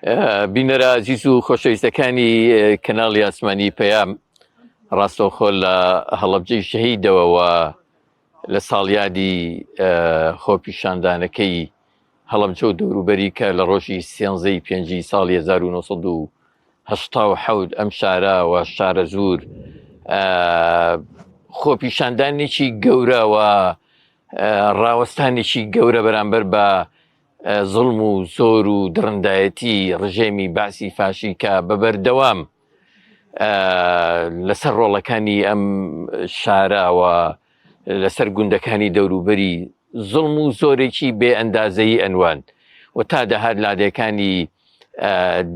بینەرە ئازیز و خۆشەویستەکانی کەناڵی ئاسمانی پەیام، ڕاستەوخۆ لە هەڵەبجەی شەهیدەوە و لە ساڵیادی خۆپیشاندانەکەی هەڵەبجە و دەوروبەری کە لە ڕۆژی سێنزەی پێنجی ساڵی 1970 ئەم شارە و شارەزوور خۆپیشاندانێکی گەورە و ڕاوەستانێکی گەورە بەرامبەر بە زوڵم و زۆر و دڕندایەتی ڕژێمی بەعسی فاشی کە بە بەردەوام لەسەر ڕۆڵەکانی ئەم شارە و لەسەر گوندەکانی دەوروبەری زوڵم و زۆرێکی بێ ئەندازەیی ئەنواند و تا دەهات لادێکانی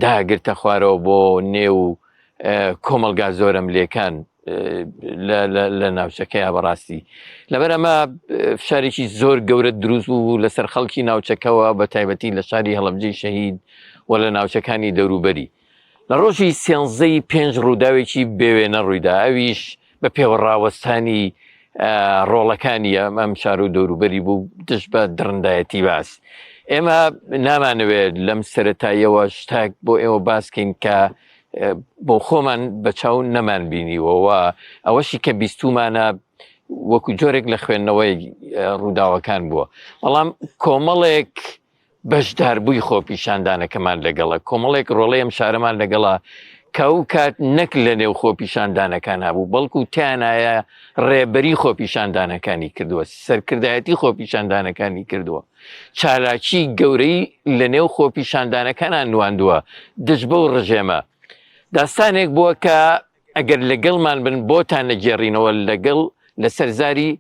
داگرتە خوارەوە بۆ نێو کۆمەڵگا زۆرەملێکان لە ناوچەکەیا بەڕاستی لەبەر ئەمە فشارێکی زۆر گەورە دروست بوو لەسەر خەڵکی ناوچەکەوە بە تایبەتی لە شاری هەڵەبجەی شەهید و لە ناوچەکانی دەوروبەری لە ڕۆژی سێنزەی پێنج ڕووداوێکی بێوێنە ڕوویدا ئەویش بە پێوە ڕاوەستانی ڕۆڵەکانی ئەم شار و دەوروبەری بوو دژ بە دڕندایەتی باس ئێمە نامانەوێت لەم سەتاییەوە شتاک بۆ ئێوە باسکەین کە بۆ خۆمان بە چاو نەمان بینیوە و ئەوەشی کە بیستومانە وەکو جۆرێک لە خوێندنەوەی ڕووداوەکان بووە بەڵام کۆمەڵێک بەشداربووی خۆپیشاندانەکەمان لەگەڵە کۆمەڵێک ڕۆڵەی ئەم شارەمان لەگەڵە کە ئەو کات نەک لە نێو خۆپیشاندانەکان هەبوو بەڵکو تیانایە ڕێبەری خۆپیشاندانەکانی کردووە سەرکردایەتی خۆپیشاندانەکانی کردووە چالاکی گەورەی لە نێو خۆپیشاندانەکانان نواندووە دژ بەو ڕژێمە داستانێک بووە کە ئەگەر لەگەڵمان بن بۆتان نەگێڕینەوە لەگەڵ لەسەر زاری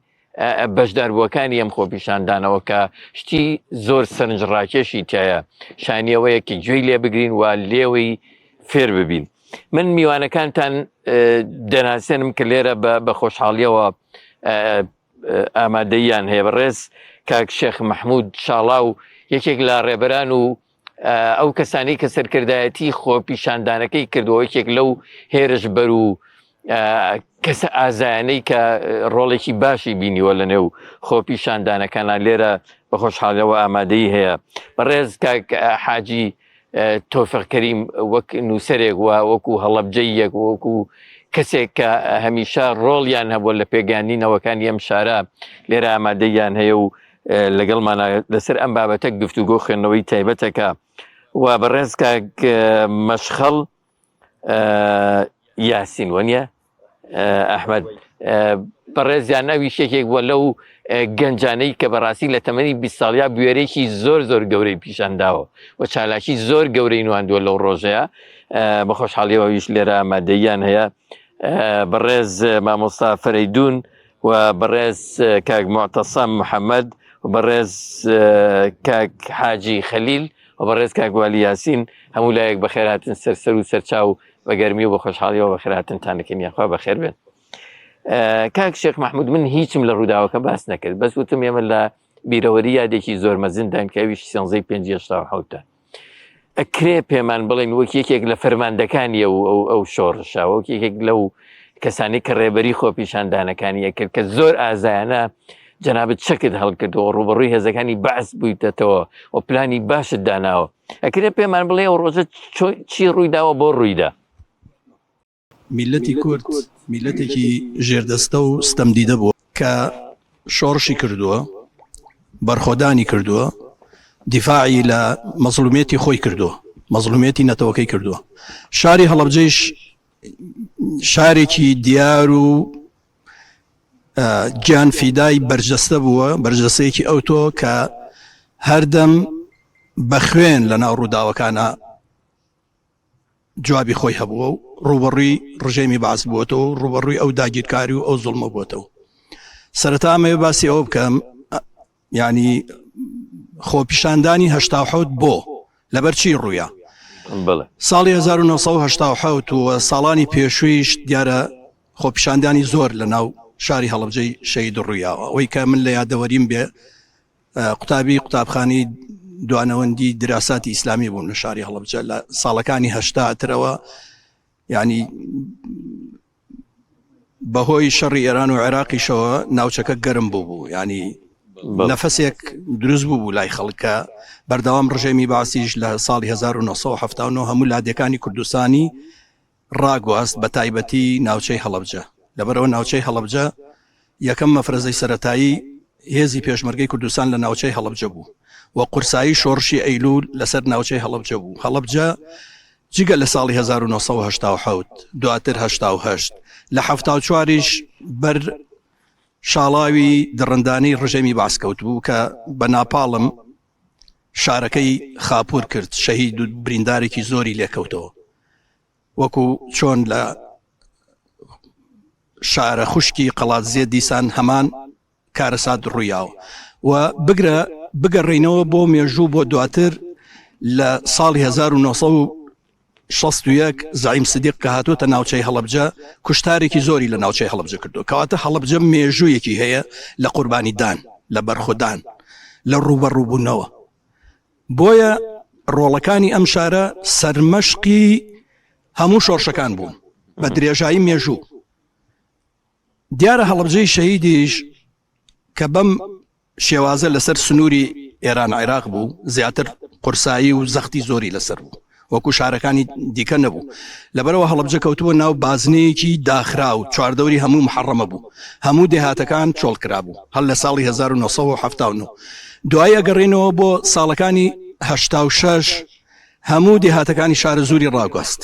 بەشداربووەکانی ئەم خۆپیشاندانەوە کە شتی زۆر سەرنجڕاکێشی تایە شانیەوەیە کە گوێی لێ بگرین و لێوەی فێر ببین من میوانەکانتان دەناسێنم کە لێرە بە خۆشحاڵیەوە ئامادەییان هەیە بەڕێز کاک شێخ مەحمود شاڵاو یەکێک لە ڕێبەران و ئەو کەسانی کە سەرکردایەتی خۆپیشاندانەکەی کردووە یەکێک لەو هێرش بەر و کەسە ئازایانەی کە ڕۆڵێکی باشی بینیوە لە نێو خۆپیشاندانەکانە لێرە بە خۆشحاڵەوە ئامادەی هەیە بەڕێز کاک حاجی تۆفیق کەریم وەک نووسەرێک و وەکو هەڵەبجەییەک وەکو کەسێک کە هەمیشە ڕۆڵیان هەبووە لە پێگەیاندنی نەوەکانی ئەم شارە لێرە ئامادەیان هەیە و لەگەڵمانە لەسەر ئەم بابەتە گفتوگۆ خوێندنەوەی تایبەتەکە و بەڕێز کاک مەشخەڵ یاسین وەنیە ئەحمد بەڕێزیان ئەویش یەکێک بووە لەو گەنجانەی کە بەڕاستی لە تەمەنی 20 ساڵیا بوێرێکی زۆر زۆر گەورەی پیشانداوە و چالاکی زۆر گەورەی نواندووە لەو ڕۆژەیە بە خۆشحاڵیەوە ئەویش لێرە ئامادەییان هەیە بەڕێز مامۆستا فەرەیدون و بەڕێز کاک معتەسەم محەممەد و بەڕێز کاک حاجی خەلیل و بەڕێز کاک والی یاسین هەموو لایەک بەخێرهاتن سەر سەر و سەرچاو بە گەرمی و بە خۆشحاڵیەوە بەخێرهاتنتان دەکەین یاخوا بەخێر بێن. کاک شێخ مەحمود من هیچم لە ڕووداوەکە باس نەکرد بەس وتم ئێمە لە بیرەوەری یادێکی زۆر مەزندان کە ئەویش سێنزەی پێنج هێشتا و حەوتە ئەکرێ پێمان بڵێن وەک یەکێک لە فەرماندەکانی ئەو ئەو ئەو شۆڕشە وەک یەکێک لەو کەسانی کە ڕێبەری خۆپیشاندانەکانی ئەکرد کە زۆر ئازایانە جەنابت چەکت هەڵکردەوە ڕوبەڕووی هێزەکانی بەعس بوویتەتەوە و پلانی باشت داناوە ئەکرێ پێمان بڵێ ئەو ڕۆژە چی ڕوویداوە بۆ ڕوویدا؟ میللەتی کورد میللەتێکی ژێردەستە و ستەمدیدە بووە کە شۆڕشی کردووە، بەرخۆدانی کردووە، دیفاعی لە مەزڵومیەتی خۆی کردووە، مەزڵومیەتی نەتەوەکەی کردووە. شاری هەڵەبجەیش شارێکی دیار و گیان فیدای بەرجەستە بووە، بەرجەستەیەکی ئەوتۆ کە هەردەم بە خوێن لە ناو ڕووداوەکانە جوابی خۆی هەبووە و ڕووبەڕووی ڕژێمی بەعس بووەتەوە و ڕووبەڕووی ئەو داگیرکاری و ئەو زوڵمە بووەتەوە. سەرەتا ئەمەوێ باسی ئەوە بکەم یعنی خۆپیشاندانی 87 بۆ لەبەر چی ڕوویا؟ ساڵی 1970 و ساڵانی پێشوویش دیارە خۆپیشاندانی زۆر لە ناو شاری هەڵەبجەی شەهید ڕوویاوە ئەوەی کە من لە یادەوەریم بێ قوتابی قوتابخانەی دوانەوەندی دراساتی ئیسلامی بووم لە شاری هەڵەبجە لە ساڵەکانی هەشتا ترەوە ینی بەهۆی شەڕی ئێران و عێراقیشەوە ناوچەکە گەرم بوو بوو ینی. نەفەسێک دروست بوو بوو لای خەڵک کە بەردەوام ڕژێمی بەعسیش لە ساڵی 1970 هەموو لادێکانی کوردستانی ڕاگواست بە تایبەتی ناوچەی هەڵەبجە لەبەرەوە ناوچەی هەڵەبجە یەکەم مەفرەزەی سەتایی هێزی پێشمەرگەی کوردستان لە ناوچەی هەڵەبجە بوو و قورسایی شۆڕشی ئەیلول لەسەر ناوچەی هەڵەبجە بوو هەڵەبجە جگە لە ساڵی 1970 دواتر 1970 لە 74یش بەر شاڵاوی دڕندانەی ڕژێمی بەعس کەوتبوو کە بە ناپاڵم شارەکەی خاپوور کرد، شەهید و بریندارێکی زۆری لێکەوتەوە، وەکو چۆن لە شارە خوشکی قەڵادزێ دیسان هەمان کارەسات ڕوویاوە و بگرە بگەڕێینەوە بۆ مێژوو بۆ دواتر لە ساڵی 1961 زەعیم سدیق کە هاتووەتە ناوچەی هەڵەبجە کوشتارێکی زۆری لە ناوچەی هەڵەبجە کردووە کەواتە هەڵەبجە مێژوویەکی هەیە لە قوربانیدان لە بەرخودان لە ڕووبەڕووبوونەوە بۆیە ڕۆڵەکانی ئەم شارە سەرمەشقی هەموو شۆڕشەکان بوون بە درێژایی مێژوو دیارە هەڵەبجەی شەهیدیش کە بەم شێوازە لەسەر سنووری ئێران عێراق بوو زیاتر قورسایی و زەختی زۆری لەسەر بوو وەکو شارەکانی دیکە نەبوو لەبەرەوە هەڵەبجە کەوتبووە ناو بازنەیەکی داخراو چواردەوری هەموو محەڕەمە بوو هەموو دێهاتەکان چۆڵ کرابوو هەر لە ساڵی 1970 دوای ئەگەڕێنەوە بۆ ساڵەکانی 86 هەموو دێهاتەکانی شارەزووری ڕاگواست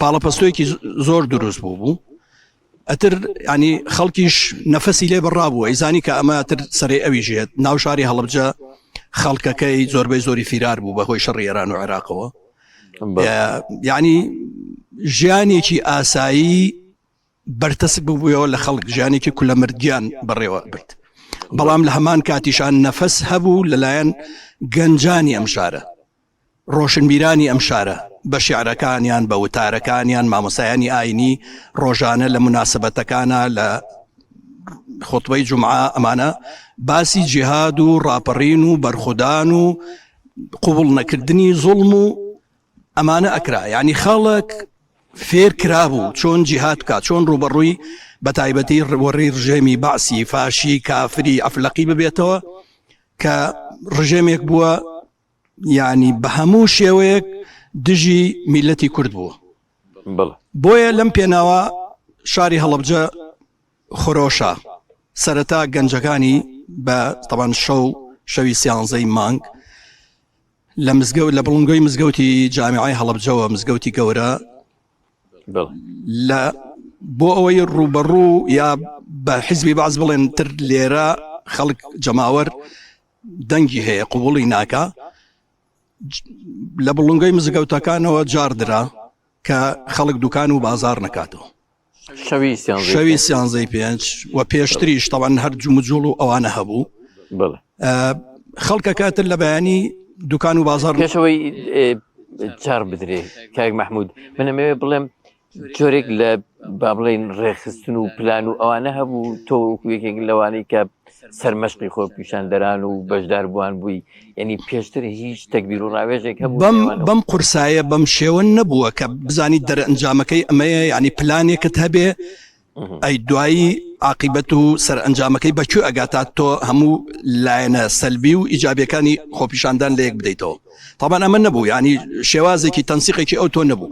پاڵەپەستۆیەکی زۆر دروست بوو بوو ئەتر ینی خەڵکیش نەفەسی لێ بڕابوو ئەیزانی کە ئەمە تر سەرەی ئەوی ژێت ناو شاری هەڵبجە خەڵکەکەی زۆربەی زۆری فیرار بوو بەهۆی شەڕی ئێران و عێراقەوە یعنی ژیانێکی ئاسایی بەرتەسک ببوویەوە لە خەڵک ژیانێکی کولەمردیان بەڕێوە برد بەڵام لە هەمان کاتیشان نەفەس هەبوو لەلایەن گەنجانی ئەم شارە ڕۆشنبیرانی ئەم شارە بە شیعرەکانیان، بە وتارەکانیان، مامۆستایانی ئاینی ڕۆژانە لە موناسبەتەکانا لە خوتبەی جومعە ئەمانە باسی جیهاد و ڕاپەڕین و بەرخودان و قوبڵ نەکردنی زوڵم و ئەمانە ئەکرا یعنی خەڵک فێر کرابوو چۆن جیهاد بکات چۆن ڕوبەڕووی بە تایبەتی ڕوەڕی ڕژێمی بەعسی فاشی کافری ئەفلەقی ببێتەوە کە ڕژێمێک بووە یانی بە هەموو شێوەیەک دژی میلەتی کورد بووە بۆیە لەم پێناوە شاری هەڵەبجە خرۆشە سەرەتا گەنجەکانی بە تەبان شەو شەوی سیانزەی مانگ لە مزگەوت لە بڵنگۆی مزگەوتی جامیعای هەڵەبجەوە مزگەوتی گەورە لە بۆ ئەوەی ڕوبەڕوو یا بە حیزبی باز بڵێن تر لێرە خەڵک جەماوەر دەنگی هەیە قوبوڵی ناکا لە بڵنگەی مزگەوتەکانەوە جار درا کە خەڵک دوکان و بازار نەکاتەوە شەوی سیانزەی پێنج و پێشتریش تاوان هەر جموجوڵ و ئەوانە هەبوو خەڵکەکەتر لە بەیانی دوکان و بازار پێشەوەی جار بدرێ کاک مححمود منەمەوێ بڵێم جۆرێک لە با بڵێین ڕێکخستن و پلان و ئەوانە هەبوو تۆ وەکو یەکێک لەوانەی کە سەرمەشقی خۆپیشاندەران و بەشداربووان بووی یعنی پێشتر هیچ تەگبیر و ڕاوێژێک هەبوو بەم بەم قورسایە بەم شێوە نەبووە کە بزانی دەرئەنجامەکەی ئەمەیە یعنی پلانێکت هەبێ ئەی دوایی عاقیبەت و سەرئەنجامەکەی بە کوێ ئەگات تا تۆ هەموو لایەنە سەلبی و ئیجابیەکانی خۆپیشاندان لە یەک بدەیتەوە تاوان ئەمە نەبوو ینی شێوازێکی تەنسیقێکی ئەو تۆ نەبوو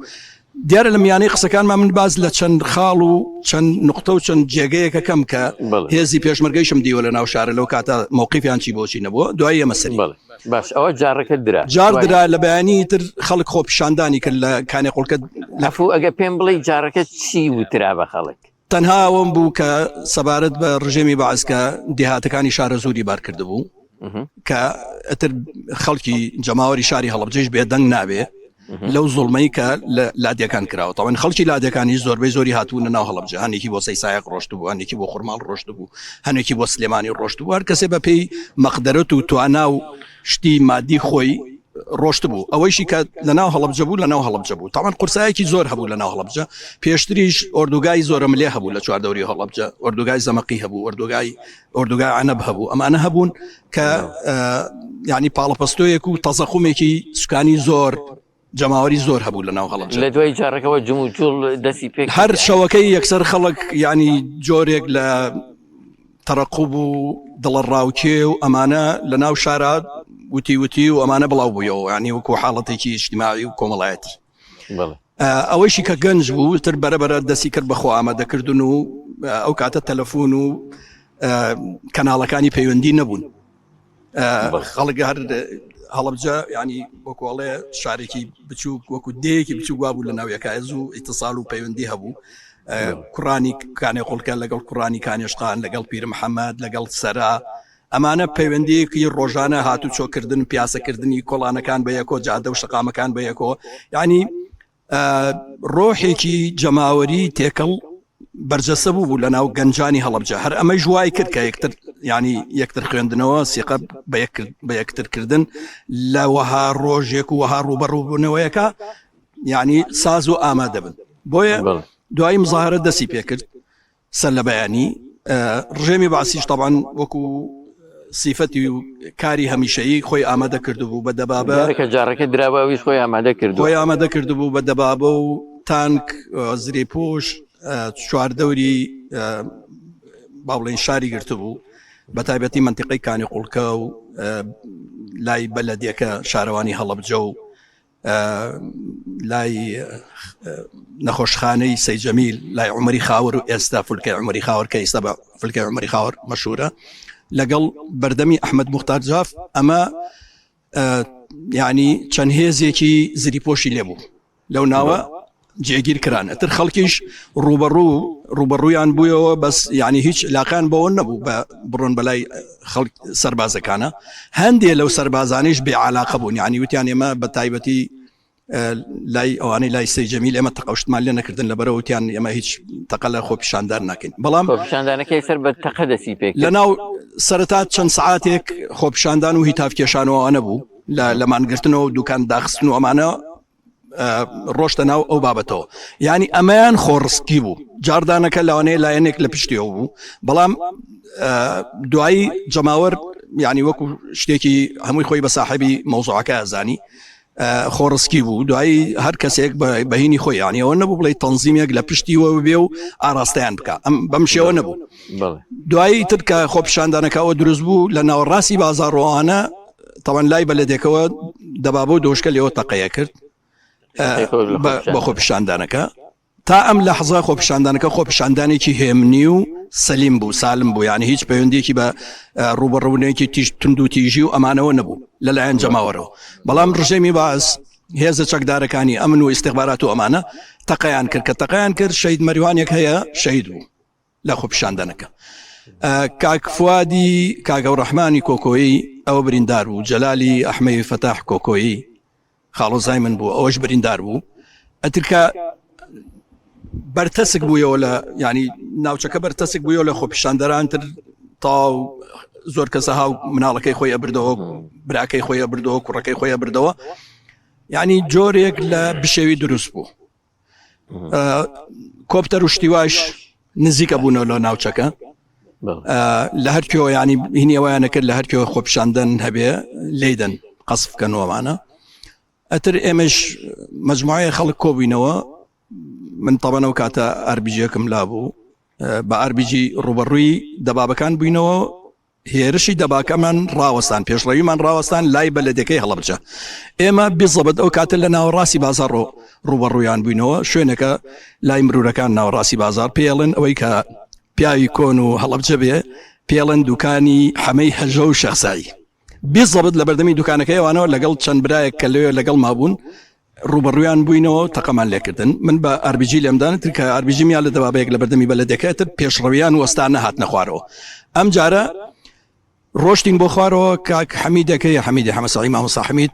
دیارە لە میانەی قسەکانمان من باز لە چەند خاڵ و چەند نقطە و چەند جێگەیەکەکەم کە هێزی پێشمەرگەیشم دیوە لە ناو شارە لەو کاتە مووقیفیان چی بۆچی نەبووە دوای ئەمە سەری باش ئەوە جاڕەکە درا جار درا لە بەیانی تر خەڵک خۆپیشاندانی کرد لە کانێ قوڵکە لەفو ئەگە پێم بڵێ جاڕەکە چی وترا بە خەڵک تەنها ئەوەم بوو کە سەبارەت بە ڕژێمی بەعس کە دێهاتەکانی شارەزووری بار کردبوو کە ئەتر خەڵکی جەماوەری شاری هەڵەبجەیش بێدەنگ نابێ لەو زوڵمەی کە لە لادێکان کراوە تاوان خەڵکی لادێکانی زۆربەی زۆری هاتوونە ناو هەڵەبجە هەنێکی بۆ سەی سایەق ڕۆشت بوو هەنێکی بۆ خورماڵ ڕۆشت بوو هەنێکی بۆ سلێمانی ڕۆشت بوو هەر کەسێ بە پێی مەقدەرەت و توانا و شتی مادی خۆی ڕۆشت بوو ئەوەیشی کە لە ناو هەڵەبجە بوو لە ناو هەڵەبجە بوو تاوان قورسایەکی زۆر هەبوو لە ناو هەڵەبجە پێشتریش ئۆردوگای زۆرە ملێ هەبوو لە چواردەوری هەڵەبجە ئۆردوگای زەمەقی هەبوو ئۆردوگای ئۆردوگای عەنەب هەبوو ئەمانە هەبوون کە ینی پاڵەپەستۆیەک و تەزەخومێکی سوکانی زۆر جەماوەری زۆر هەبوو لە ناو هەڵەبجە لە دوای جارەکەەوە جموجوڵ دەستی پێ هەر شەوەکەی یەکسەر خەڵک ینی جۆرێک لە. تەرەقوب و دڵەڕاوکێ و ئەمانە لە ناو شارا وتی وتی و ئەمانە بڵاو بوویەوە ینی وەکو حاڵەتێکی ئیجتیماعی و کۆمەڵایەتی. ئەوەیشی کە گەنج بوو تر بەرەبەرە دەستی کرد بە خۆ ئامادەکردن و ئەو کاتە تەلەفۆن و کەناڵەکانی پەیوەندی نەبوون. خەڵک هەر هەڵەبجە ینی وەکوڵێ شارێکی بچووک وەکو دەیەکی بچوو وابوو لە ناویەکە زوو ئیتساڵ و پەیوەندی هەبوو کوڕانی کانێ قوڵکە لەگەڵ کوڕانی کانێشقان لەگەڵ پیر محەممەد لەگەڵ سەرا ئەمانە پەیوەندیەکی ڕۆژانە هاتوچۆکردن پیاسەکردنی کۆڵانەکان بە یەکۆ جادە و شەقامەکان بە یەکۆ ینی ڕۆحێکی جەماوەری تێکەڵ بەرجەستە بوو بوو لە ناو گەنجانی هەڵەبجە هەر ئەمەیش وای کرد کە یەکتر ینی یەکتر خوێندنەوە سیقە بە یەکترکردن لە وەها ڕۆژێک و وەها ڕوبەڕووبوونەوەیەکە یعنی ساز و ئامادە بن بۆیە دوایی مزاهرە دەسی پێکرد سەر لە بەیانی ڕژێمی بەعسیش تەبعەن وەکو سیفەتی و کاری هەمیشەیی خۆی ئامادە کردبوو بە دەبابە کە جارەکە درابوو ئەویش خۆی ئامادە کرد خۆی ئامادە کردبوو بە دەبابە و تانک زرێپۆش چواردەوری با بڵێن شاری گرتبوو بە تایبەتی منتیقەی کانی قوڵکە و لای بەلەدیەکە شارەوانی هەڵەبجە و لای نەخۆشخانەی سەی جەمیل لای عمری خاوەر و ئێستا فلکەی عمری خاوەر کە ئێستا بە فلکەی عمری خاوەر مەشهورە لەگەڵ بەردەمی ئەحمد مختار جاف ئەمە یعنی چەند هێزێکی زریپۆشی لێبوو لەو ناوە جێگیر کران ئەتر خەڵکیش ڕوبەڕوو ڕوبەڕوویان بوویەوە بەس یعنی هیچ لاقیان بەوە نەبوو بە بڕۆن بەلای خەڵک سەربازەکانە هەندێ لەو سەربازانیش بێ علاقە بوون یعنی وتیان ئێمە بە تایبەتی لای ئەوانەی لای سەی جەمیل ئێمە تەقەشتمان لێ نەکردن لەبەرەوە وتیان ئێمە هیچ تەقە لە خۆپیشاندان ناکەین بەڵام خۆپیشاندانەکەی سەر بە تەقە دەسی پێ لە ناو سەرەتا چەند سعاتێک خۆپیشاندان و هیتاف کێشانەوە نەبوو لە لەمانگرتنەوە دوکان داخستن و ئەمانە ڕۆشتە ناو ئەو بابەتەوە یعنی ئەمەیان خۆڕسکی بوو جاردانەکە لەوانەیە لایەنێک لە پشتیەوە بوو بەڵام دوایی جەماوەر یعنی وەکو شتێکی هەمووی خۆی بە ساحبی مەوزوعەکە ئەزانی خۆڕسکی بوو دوایی هەر کەسێک بەهینی خۆی یعنی ئەوە نەبوو بڵێ تەنزیمێک لە پشتیوە بێ و ئاراستەیان بکە ئەم بەم شێوە نەبوو دوایی تر کە خۆپیشاندانەکەەوە دروست بوو لە ناوەڕاستی بازاڕۆوانە تاوان لای بەلەدێکەوە دەبابە و دۆشکە لێوە تەقەیە کرد بە خۆپیشاندانەکە تا ئەم لەحزە خۆپیشاندانەکە خۆپیشاندانێکی هێمنی و سەلیم بوو سالم بوو یعنی هیچ پەیوەندیەکی بە ڕوبەڕوونێکی تیژ تند و تیژی و ئەمانەوە نەبوو لەلایەن جەماوەرەوە بەڵام ڕژێمی باز هێزە چەکدارەکانی ئەمن و ئیسیغبارات و ئەمانە تەقیان کرد کە تەقیان کرد شەید مەریوانێک هەیە شەید بوو لە خۆپیشاندانەکە کاک فوادی کاگەوڕەحمانی کۆکۆیی ئەوە بریندار بوو جەلالی ئەحمەی فەتاح کۆکۆیی خاڵۆزای من بوو ئەوەش بریندار بوو ئەترکە بەرتەسک بوویەوە لە ینی ناوچەکە بەرتەسک بوویەوە لە خۆپیشاندەران تر تاو زۆر کەسە هاو مناڵەکەی خۆی ئەبردەوە براکەی خۆی ئەبردەوە کوڕەکەی خۆی ئەبردەوە ینی جۆرێک لە بشێوی دروست بوو کۆپتەر و شتیواش نزیکە بوونەوە لە ناوچەکە لە هەر کوێ ینی هینی ئەویانە کرد لە هەر کوێ خۆپیشاندن هەبێ لێدەن قەسف بکەنەوەمانە ئەتر ئێمەش مجموعەیە خەڵک کۆبووینەوە من تەبەنەوە کاتە ئاربیجێکم لابوو بە ئاربیجی ڕوبەڕووی دەبابەکان بووینەوە هێرشی دەباکەمان ڕاوەستان، پێشڕەویمان ڕاوەستان لای بەلەدێکەی هەڵەبجە. ئێمە بیزەبت ئەو کاتە لە ناوەڕاستی بازاڕ ڕووبەڕوویان بووینەوە، شوێنێکە لای مرورەکان ناوەڕاستی بازاڕ، پێیەڵێن ئەوەی کە پیاوی کۆن و هەڵەبجە بێ پێڵێن دوکانی حەمەی هەژە و شێخ سەعی. بیزەبت لە بەردەمی دوکانەکەی ئەوانەوە لەگەڵ چەند برایەک کە لەوێ لەگەڵ مابوون ڕووبەڕوویان بووینەوە و تەقەمان لێکردن من بە ئاربیجی لێمدان تر کە ئاربیجیم یا لە دەبابەیەک لە بەردەمی بەلەدێکە تر پێشڕەویان وەستا نەهاتنە خوارەوە ئەم جارە ڕۆشتین بۆ خوارەوە کاک حەمیدەکەی حەمیدی حەمە سەعی مامۆستا حەمید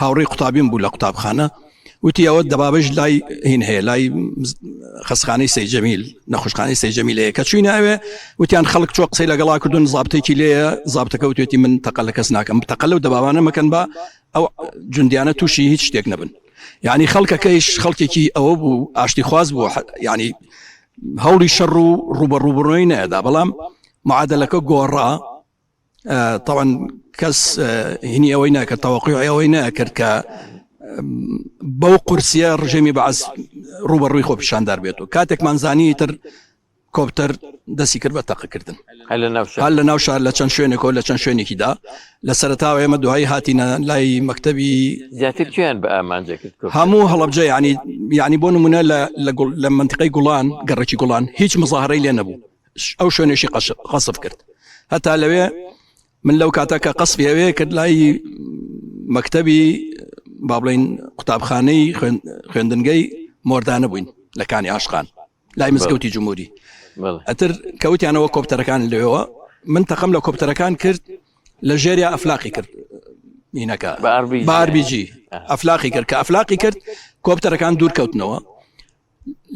هاوڕێی قوتابیم بوو لە قوتابخانە وتی ئەوە دەبابەش لای هین هەیە لای خەسخانەی سەی جەمیل نەخۆشخانەی سەی جەمیل هەیە کە چوینە ئەوێ وتیان خەڵک چۆ قسەی لەگەڵا کردوون زابتێکی لێیە زابتەکە وتێتی من تەقە لە کەس ناکەم تەقە لەو دەبابانە مەکەن بە ئەو جوندیانە تووشی هیچ شتێک نەبن یعنی خەڵکەکەیش خەڵکێکی ئەوە بوو ئاشتی خواز بوو یعنی هەوڵی شەڕ و ڕوبەڕوبڕۆی نەدا بەڵام معادلەکە گۆڕا تاوان کەس هینی ئەوەی ناکرد تەوەقی ئەوەی ناکرد کە بەو قورسیە ڕژێمی بەعس ڕوبەڕووی خۆپیشاندار بێت و کاتێکمان زانی تر. کۆپتەر دەستی کرد بە تەقەکردن هەر لە ناو شار لە چەند شوێنێکەوە لە چەند شوێنێکیدا لە سەرتاوە ئێمە دوایی هاتینە لای مەکتتەبی زیاتر کوێیان بە ئامانجە کرد هەموو هەڵبجە ینی ینی بۆ نمونە لە لە منتیقی گوڵان گەڕێکی گوڵان هیچ مزاهرەی لێ نەبوو ئەو شوێنێکی قەسف کرد هەتا لەوێ من لەو کاتە کە قەسفی ئەوێ کرد لای مەکتەبی با بڵین قوتابخانەی خوێندنگەی مۆردانە بووین لە کانی عاشقان لای مزگەوتی جمهوری ئەتر کەوتیانەوە کۆپتەرەکان لەوێەوە من تەقم لە کۆپتەرەکان کرد لە ژێریا ئەفلاقی کرد مینەکە باربیجی ئەفلاقی کرد کە ئەفلاقی کرد کۆپتەرەکان دوور کەوتنەوە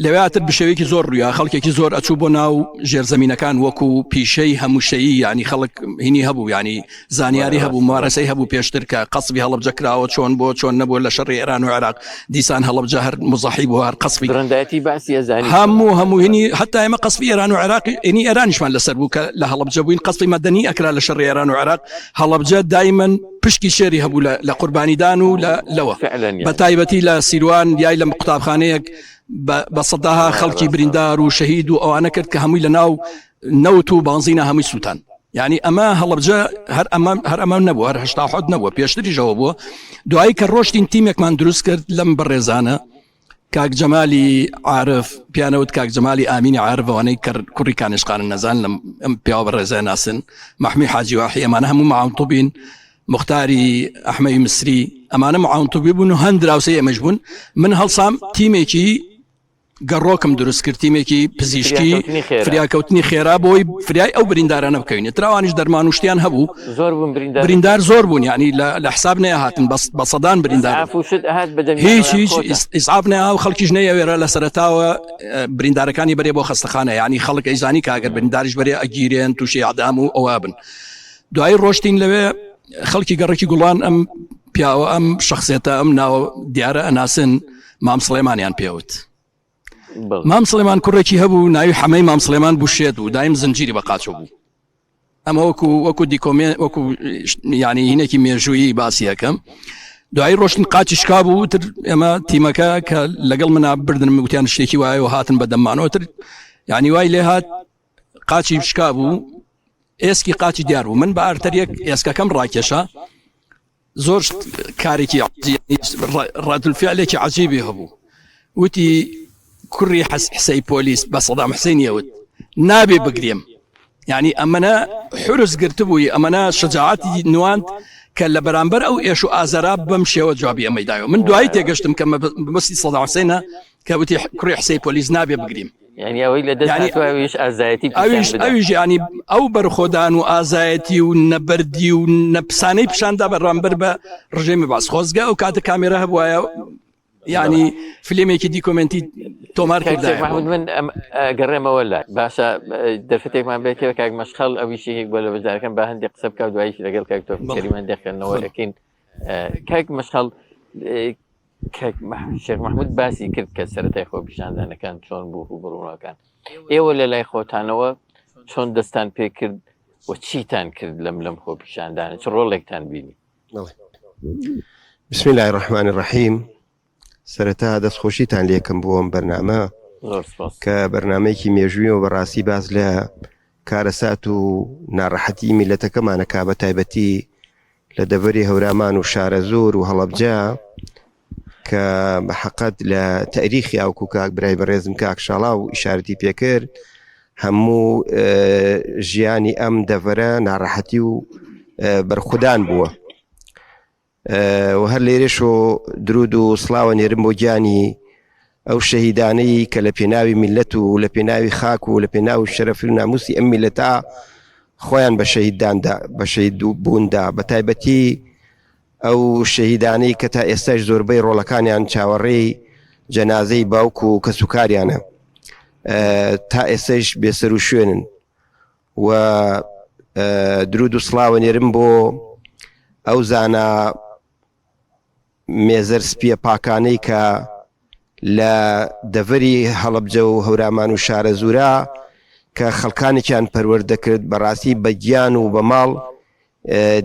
لەوێتر بشێوێکی زۆر ڕوویا خەڵکێکی زۆر ئەچوو بۆ ناو ژێرزەمینەکان وەکو پیشەی هەمووشەیی ینی خەڵک هینی هەبوو ینی زانیاری هەبوو مارەسەی هەبوو پێشتر کە قەسبی هەڵبجە کراوە چۆن بۆ چۆن نەبووە لە شەڕی ئێران و عێراق دیسان هەڵبجە هەر مزەحی بوو هەر قەسبی دڕندایەتی بەعسی ئەزانی هەموو هەموو هینی حتا ئێمە قەسبی ئێران و عێراق ئینی ئێرانیشمان لەسەر بوو کە لە هەڵبجە بووین قەسبی مەدەنی ئەکرا لە شەڕی ئێران و عێراق هەڵبجە دایمەن پشکی شێری هەبوو لە قوربانیدان و لە لەوە بە تایبەتی لە سیروان یای لە قوتابخانەیەک بە سەداها خەڵکی بریندار و شەهید و ئەوانە کرد کە هەمووی لە ناو نەوت و بانزینە هەمووی سووتان یعنی ئەمە هەڵبجە هەر ئەمە هەر ئەمە نەبوو هەر هەشتا حوت نەبووە پێشتریشەوە بووە دوایی کە ڕۆشتین تیمێکمان دروست کرد لەم بەڕێزانە کاک جەمالی عارف پیانەوت کاک جەمالی ئامینی عارف ئەوانەی کە کوڕی کانشقانن نەزان لەم ئەم پیاوە بەڕێزە ناسن مەحمی حاجی واحی ئەمانە هەموو معاون طبین مختاری ئەحمەی مسری ئەمانە معاون طبی بوون و هەند دراوسێی ئێمەش بوون من هەڵسام تیمێکی گەڕۆکم دروست کرد تیمێکی پزیشکی فریاکەوتنی خێرا بۆی فریای ئەو بریندارانە بکەوین تراوانیش دەرمان و شتیان هەبوو زۆر بوون بریندار بریندار زۆر بوون یعنی لە حساب نەهاتن بەس بە سەدان بریندار هیچ هیچ ئیسعاف نەیا و خەڵکیش نەیەوێرە لە سەرەتاوە بریندارەکانی بەرێ بۆ خەستەخانە یعنی خەڵک ئەیزانی کاگەر برینداریش بەرێ ئەگیرێن تووشی ئەعدام و ئەوە بن دوایی ڕۆشتین لەوێ خەڵکی گەڕێکی گوڵان ئەم پیاوە ئەم شخصێتە ئەم ناوە دیارە ئەناسن مام سڵێمانیان پێوت مام سڵێمان کوڕێکی هەبوو ناوی حەمەی مام سڵێمان بوو شێت بوو دایم زنجیری بە قاچۆ بوو ئەمە وەکو وەکو دیکۆمێ وەکو ینی هینێکی مێژوویی باسی یەکەم دوایی ڕۆشتن قاچی شکا بوو تر ئێمە تیمەکە کە لەگەڵ منا بردن وتیان شتێکی وایە و هاتن بە دەمانەوە تر یعنی وای لێ هات قاچی شکا بوو ئێسکی قاچی دیار بوو من بە ئارتەریەک ئێسکەکەم ڕاکێشا زۆر کارێکی ڕەدولفعلێکی عجیبی هەبوو وتی کوڕی حسەی پۆلیس بە سەدام حسینیەوت نابێ بگرێم یعنی ئەمەە حرس گرتبووی ئەمەە شەجاعەتی نواند کە لە بەرامبەر ئەو ئێش و ئازارا بەم شێوە جوابی ئەمەی دایەوە من دوایی تێگەشتم کە مەبەستی سەدام حسێنە کە وتی کوڕی حسەی پۆلیس نابێ بگریم یعنی ئەوەی لە دەست هاتووە ئەویش ئازایەتی پیشان ئەویش بدات. ئەویش یعنی ئەو بەرخۆدان و ئازایەتی و نەبەردی و نەپسانەی پیشاندا بەرامبەر بە ڕژێمی بەعس خۆزگە ئەو کاتە کامێرا هەبوایە یعنی فیلمێکی دیکۆمێنتی تۆمار کاک شێخ کردایە مەحمود من ئەم گەڕێمەوە لای باشە دەرفەتێکمان بێت کە کاک مەشخەڵ ئەویشی هێک بۆ لە بەشدارەکەم با هەندێک قسە بکە و دواییش لەگەڵ کاک تۆفیق بەڵێ. کەریم هەندێک خوێندنەوە بەڵێ. ئەکەین کاک مەشخەڵ کاک شێخ مەحمود باسی کرد کە سەرەتای خۆپیشاندانەکان چۆن بوو ڕووبەڕوونەوەکان ئێوە لە لای خۆتانەوە چۆن دەستان پێکرد و چیتان کرد لەم لەم خۆپیشاندانە چ ڕۆڵێکتان بینی؟ بسم الله الرحمن الرحیم سەرەتا دەستخۆشیتان لێکم بۆ ئەم بەرنامە زۆر سپاس. کە بەرنمەیەکی مێژوویەوە بەڕاستی باس لە کارەسات و ناڕەحەتی میلەتەکەمانە کا بە تایبەتی لە دەڤەری هەورامان و شارەزوور و هەڵەبجە کە بە حەقەت لە تەریخی ئاوکو کاک برای بەڕێزم کاک شاڵاو ئیشارەتی پێکرد هەموو ژیانی ئەم دەڤەرە ناڕەحەتی و بەرخودان بووە و هەر لێرەش و درود و سڵاوە نێرم بۆ گیانی ئەو شەهیدانەی کە لە پێناوی میلەت و لە پێناوی خاک و لە پێناوی شەرەفی و ناموسی ئەم میلەتە خۆیان بە شەهیدداندا بە شەهید بووندا بە تایبەتی ئەو شەهیدانەی کە تا ئێستاش زۆربەی ڕۆڵەکانیان چاوەڕێی جەنازەی باوک و کەسوکاریانە تا ئێستاش بێسەر و شوێنن و درود و سڵاوە نێرم بۆ ئەو زانا مێزەر سپیە پاکانەی کە لە دەڤەری هەڵەبجە و هەورامان و شارەزوورا کە خەڵکانێکیان پەروەردە کرد بەڕاستی بە گیان و بە ماڵ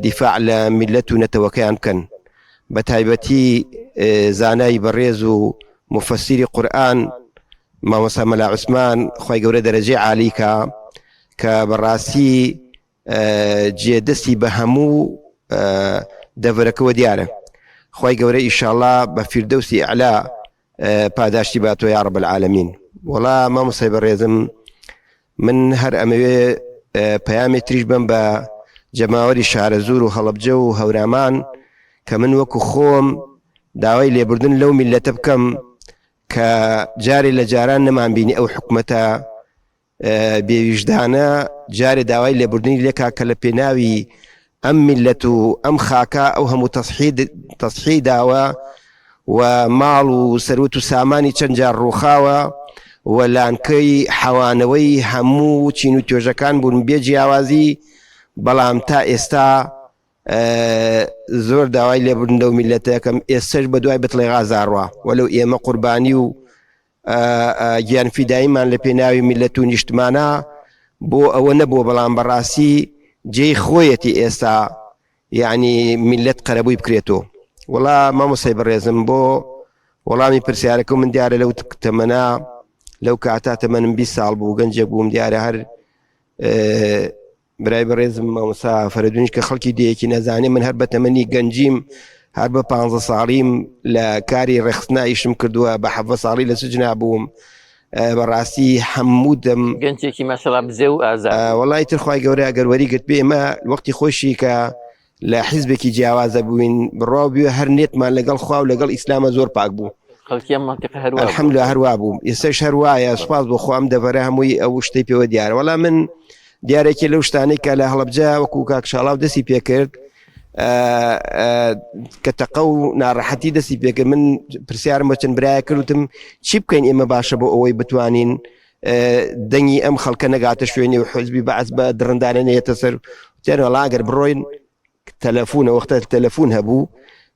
دیفاع لە میللەت و نەتەوەکەیان بکەن بە تایبەتی زانای بەڕێز و موفەسیری قورئان. مامۆستا مەلا عوسمان خوای گەورە دەرەجەی عالی کا کە بەڕاستی جێ دەستی بە هەموو دەڤەرەکەوە دیارە خوای گەورە ئیشاڵا بە فیردەوسی ئەعلا پاداشتی باتۆ یا رب العالمین وەڵا مامۆستای بەڕێزم من هەر ئەمەوێ پەیامێ تریش بەم بە جەماوەری شارەزوور و هەڵەبجە و هەورامان کە من وەکو خۆم داوای لێبوردن لەو میلەتە بکەم کە جارێ لە جاران نەمانبینی ئەو حکومەتە بێویژدانە جارێ داوای لێبوردنی لێکا کە لە پێناوی ئەم میلەت و ئەم خاکە ئەو هەموو تەسحی داوە و ماڵ و سەروت و سامانی چەند جار ڕووخاوە و لانکەی حەوانەوەی هەموو چین و توێژەکان بوون بێ جیاوازی بەڵام تا ئێستا زۆر داوای لێبوردن لەو میلەتەکەم ئێستش بە دوای بتڵێ غازاڕوا وەلو ئێمە قوربانی و گیان فیداییمان لە پێناوی میلەت و نیشتمانە بۆ ئەوە نەبووە بەڵام بەڕاستی جێی خۆیەتی ئێستا یعنی میلەت قەرەبووی بکرێتەوە وڵا مامۆسای بەڕێزم بۆ وەڵامی پرسیارەکە من دیارە لەو تەمەنا لەو کاتا تەمەنم 20 ساڵ بوو گەنجێک بووم دیارە هەر برای بەڕێزم مامۆستا فەرەدونیش کە خەڵکی دێیەکی نەزانێ من هەر بە تەمەنی گەنجیم هەر بە پ ساڵیم لە کاری ڕێخستنا ئیشم کردووە بە حەڤە ساڵی لە سجنا بووم بەڕاستی هەموو دەم گەنجێکی ماشەڵا بزێ و ئازا وەڵی تر خوای گەورە ئەگەر وەری گرت بێ ئێمە وەختی خۆشی کە لە حیزبێکی جیاوازە بووین بڕوا بووە هەر نێتمان لەگەڵ خوا و لەگەڵ ئیسلامە زۆر پاک بوو خەڵکی ئەم مەنتیقە هەر وا بوو. الحمدللە هەر وا بوو ئێستاش هەر وایە سوپاس بۆ خوا ئەم دەڤەرە هەمووی ئەو شتەی پێوە دیارە وەڵا من دیارێکی لەو شتانەی کە لە هەڵەبجە وەکو کاک شاڵاو دەستی پێکرد کە تەقە و ناڕەحەتی دەستی پێکرد من پرسیارم بە چەند برایە کرد وتم چی بکەین ئێمە باشە بۆ ئەوەی بتوانین دەنگی ئەم خەڵکە نەگاتە شوێنی و حزبی بەعس بە دڕندانە نێتە سەر وتیان وەڵا ئەگەر بڕۆین تەلەفونە وەختە تەلەفون هەبوو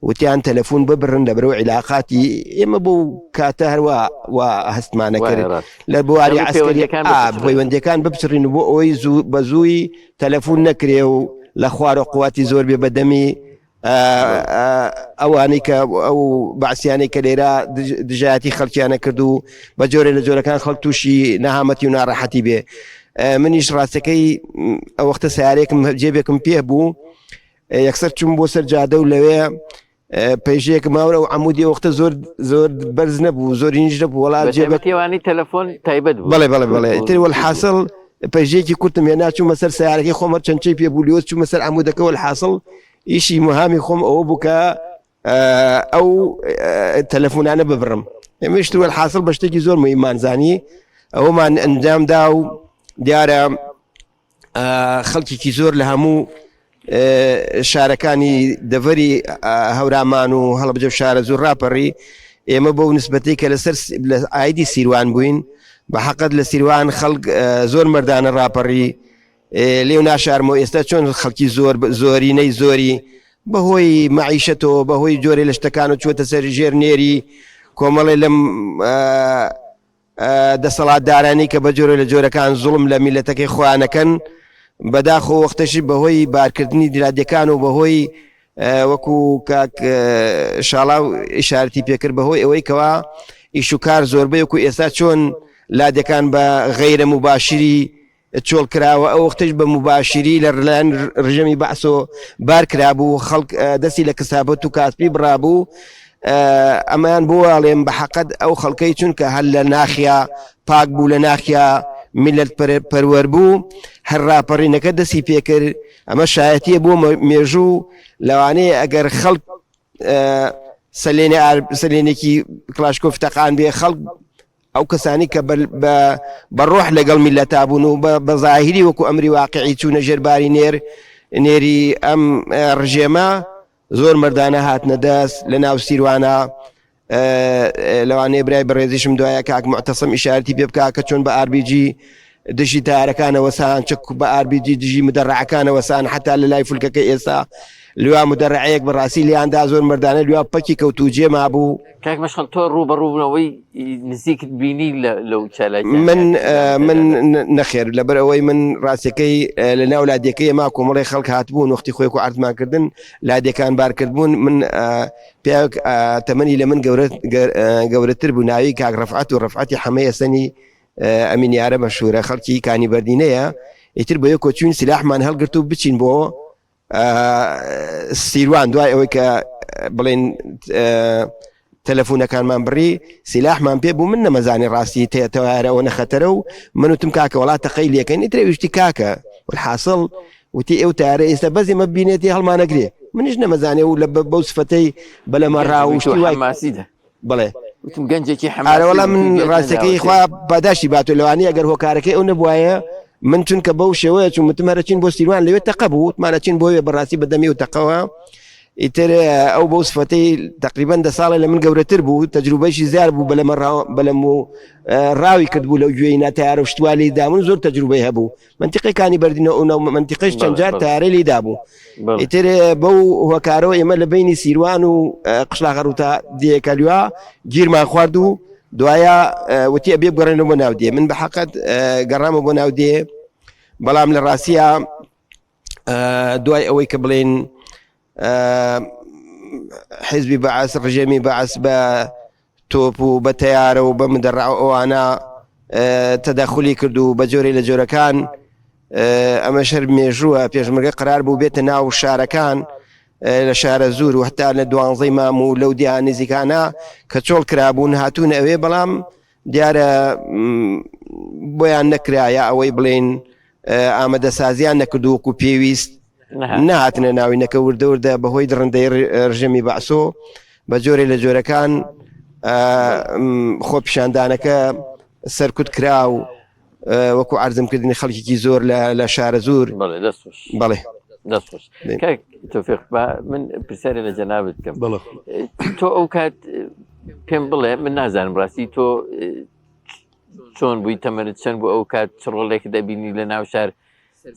وتیان تەلەفون ببرن لە برەوە عیلاقاتی ئێمە بۆ کاتە هەروە و هەستمانە کرد لە بواری عسکەریەکان پەیوەندەکان بپچڕین و بۆ ئەوەی زوو بە زووی تەلەفون نەکرێ و لە خوارە قوواتی زۆر بێ بەدەمی ئەوانەی کە ئەو بەعسیانەی کە لێرە دژایەتی خەڵکیانە کرد و بە جۆرێ لە جۆرەکان خەڵک تووشی نەهامەتی و ناڕەحەتی بێ منیش ڕاستەکەی ئەو وەختە سیارێکم جێبێکم پێ بوو یەکسەر چوم بۆ سەر جادە و لەوێ پەیژەیەک ماورە و عمودی وەختە زۆر زۆر بەرز نەبوو زۆر هینج نەبوو وڵات جێبەتیوانی تەلەفۆن تایبەت بوو بەڵێ بەڵێ بەڵێ تر والحاصل پەیژەیەکی کورتم هێنا چوومە سەر سیارەکەی خۆم هەر چەند چەی پێ بوو لێوە چوومە سەر عمودەکە والحاصل ئیشی مهامی خۆم ئەوە بوو کە ئەو تەلەفۆنانە ببڕم ئێمەش تر والحاصل بە شتێکی زۆر مهممان زانی ئەومان ئەنجامدا و دیارە خەڵکێکی زۆر لە هەموو شارەکانی دەڤەری هەورامان و هەڵبجە و شارە زۆر راپەڕی ئێمە بۆ نسبەتی کە لەسەر لە ئایدی سیروان بووین بە حەقت لە سیروان خەڵک زۆر مردانە راپەڕی لێو ناشارمەوە ئێستا چۆن خەڵکی زۆر زۆرینەی زۆری بەهۆی مەعیشەتەوە بەهۆی جۆرێ لە شتەکان و چوەتە سەر ژێر نێری کۆمەڵێ لەم دەسەڵاتدارانی کە بە جۆرە لە جۆرەکان زوڵم لە میلەتەکەی خۆیانەکەن بەداخۆ وەختەشی بەهۆی بارکردنی درادەکان و بەهۆی وەکو کاک شاڵاو ئیشارەتی پێکرد بەهۆی ئەوەی کەوا ئیش و کار زۆربەی وەکو ئێستا چۆن لادێکان بە غەیرە موباشری چۆڵ کراوە ئەو وەختەش بە موباشری لە لایەن ڕژێمی بەعسۆ بار کرابوو خەڵک دەستی لە کسابەت و کاسپی بڕابوو ئەمەیان بۆ ئەڵێم بە حەقەت ئەو خەڵکەی چونکە هەر لە ناخیا پاک بوو لە ناخیا میلەت پەروەر بوو هەر ڕاپەڕینەکە دەستی پێکرد ئەمە شایەتیە بۆ مێژوو لەوانەیە ئەگەر خەڵک سەلێنێ سەلێنێکی کلاشکۆف تەقان بێ خەڵک ئەو کەسانی کە بە ڕۆح لەگەڵ میلەتا بوون و بە زاهیری وەکو ئەمری واقعی چوونە ژێرباری نێر نێری ئەم ڕژێمە زۆر مەردانە هاتنە دەست لە ناو سیروانە لەوانەیە برای بەڕێزیشم دوایە کاک معتەسم ئیشارەتی پێ بکا کە چۆن بە ئاربیجی دژی تارەکانەوە سان چک بە ئاربیجی دژی مدەڕعەکانەوە سان حتا لە لای فولکەکە ئێستا لوا مدەرعەیەک بەڕاستی لیاندا زۆر مردانە لوا پەکی کەوت و جێ مابوو. کاک مەشخەڵ تۆ ڕووبەڕووبوونەوەی نزیکت بینی لەو چالاکیانە من من نەخێر لەبەر ئەوەی من ڕاستەکەی لە ناو لادێکەی ئێمە کۆمەڵی خەڵک هاتبوون وەختی خۆی و عەرزمان کردن لادێکان بارکردبوون من پیاوێک تەمەنی لە من گەورەتر بوو ناوی کاک ڕەفعەت و ڕەفعەتی حەمەی ئەسەنی ئەمین یارە مەشهورە خەڵکی کانی بەردینەیە ئیتر بۆ یەکۆ چوین سلاحمان هەڵگرت و بچین بۆ سیروان دوای ئەوەی کە بڵێن تەلەفونەکانمان بڕی سیلاحمان پێ بوو من نەمەزانی ڕاستی تەوارە ئەوە نەخەتەرە و من وتم کاکە وڵات تەقەی لەکەن ئیترە ویشتی کاکە والحاصل وتی ئەو تارە ئێستا بەزی مە بینێتی هەڵمانەگرێ منیش نەمەزانێ و لە بەو سفەتەی بەلەمە ڕاوشتی وای ماسیدا بڵێ وتم گەنجێکی حەماسی ئارە وەڵا من ڕاستەکەی خوا پاداشتی باتۆ لەوانەیە ئەگەر هۆکارەکەی ئەو نەبوایە من چونکە بەو شێوەیە چون وتم هەرە چین بۆ سیروان لەوێ تەقە بوو وتمانە چین بۆ وێ بەڕاستی بەدەمی و تەقەوە ئیتر ئەو بەو سفەتەی تقریبا دە ساڵە لە من گەورەتر بوو تەجروبەشی زیار بوو بەلەمە بەلەم و ڕاوی کرد بوو لەو گوێی ناتیارە و شتوالی دامون زۆر تەجروبەی هەبوو منتیقەی کانی بەردینە ئەو ناو منتیقەش چەند جار تارەی لی دابوو ئیتر بەو هۆکارەوە ئێمە لە بینی سیروان و قشلاغە ڕووتا دێکەلوا گیرمان خوارد و دوایە وتی ئەبێ بگەڕێنەوە بۆ ناو دێ من بە حەقەت گەڕامە بۆ ناو دێ بەڵام لە ڕاستیە دوای ئەوەی کە بڵێن حیزبی بەعس ڕژێمی بەعس بە تۆپ و بە تەیارە و بە مدەڕع و ئەوانە تەدەخولی کرد و بە جۆرێ لە جۆرەکان ئەمەش هەر مێژووە پێشمەرگە قرار بوو بێتە ناو شارەکان لە شارە زور و هەتا لە دوانزەی مام و لەو دیان نزیکانە کە چۆڵ کرابوون هاتوون ئەوێ بەڵام دیارە بۆیان نەکرا یا ئەوەی بڵێن ئامادەسازیان نەکردو وەکو پێویست نەهاتنە ناوی نەکە وردە وردە بەهۆی دڕندەی ڕژێمی بەعسۆ بە جۆرێ لە جۆرەکان خۆپیشاندانەکە سەرکوت کرا و وەکو عەرزم کردنی خەڵکێکی زۆر لە شارە زور بەڵێ تۆفیق با من پرسیارێ لە جەنابت بکەم تۆ ئەو کات پێم بڵێ من نازانم ڕاستی تۆ چۆن بووی تەمەنت چەند بوو ئەو کات چ ڕۆڵێک دەبینی لە ناو شار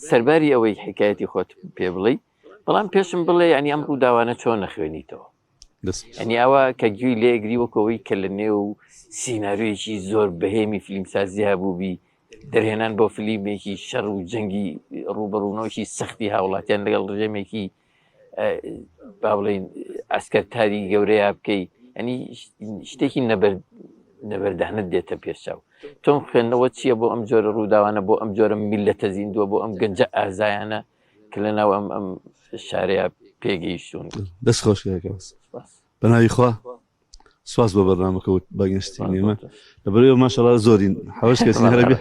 سەرباری ئەوەی حکایەتی خۆت پێ بڵێ بەڵام پێشم بڵێ ینی ئەم ڕووداوانە چۆن نەخوێنیتەوە ینی ئەوە کە گوێی لێگری وەکەوەی کە لە نێو سیناریۆیەکی زۆر بەهێمی فیلمسازی هەبووبی دەرهێنان بۆ فلیمێکی شەڕ و جەنگی ڕوبەڕوونەوەی سەختی هاوڵاتیان لەگەڵ ڕژێمێکی با بڵێین ئەسکەرتاری گەورەیە بکەی ئەنی شتێکی نەبەر نەبەردانت دێتە پێشچاو تۆم خوێندنەوە چییە بۆ ئەم جۆرە ڕووداوانە بۆ ئەم جۆرە میلەتە زیندووە بۆ ئەم گەنجە ئازایانە کە لە ناو ئەم ئەم شارەیە پێگەیشتون دەست خۆش بەناوی خوا سواس بۆ بەرنامەکە و بەگەشتی ئێمە لەبەرەوە ماشەڵا زۆرین حەوش کەسی هەربێ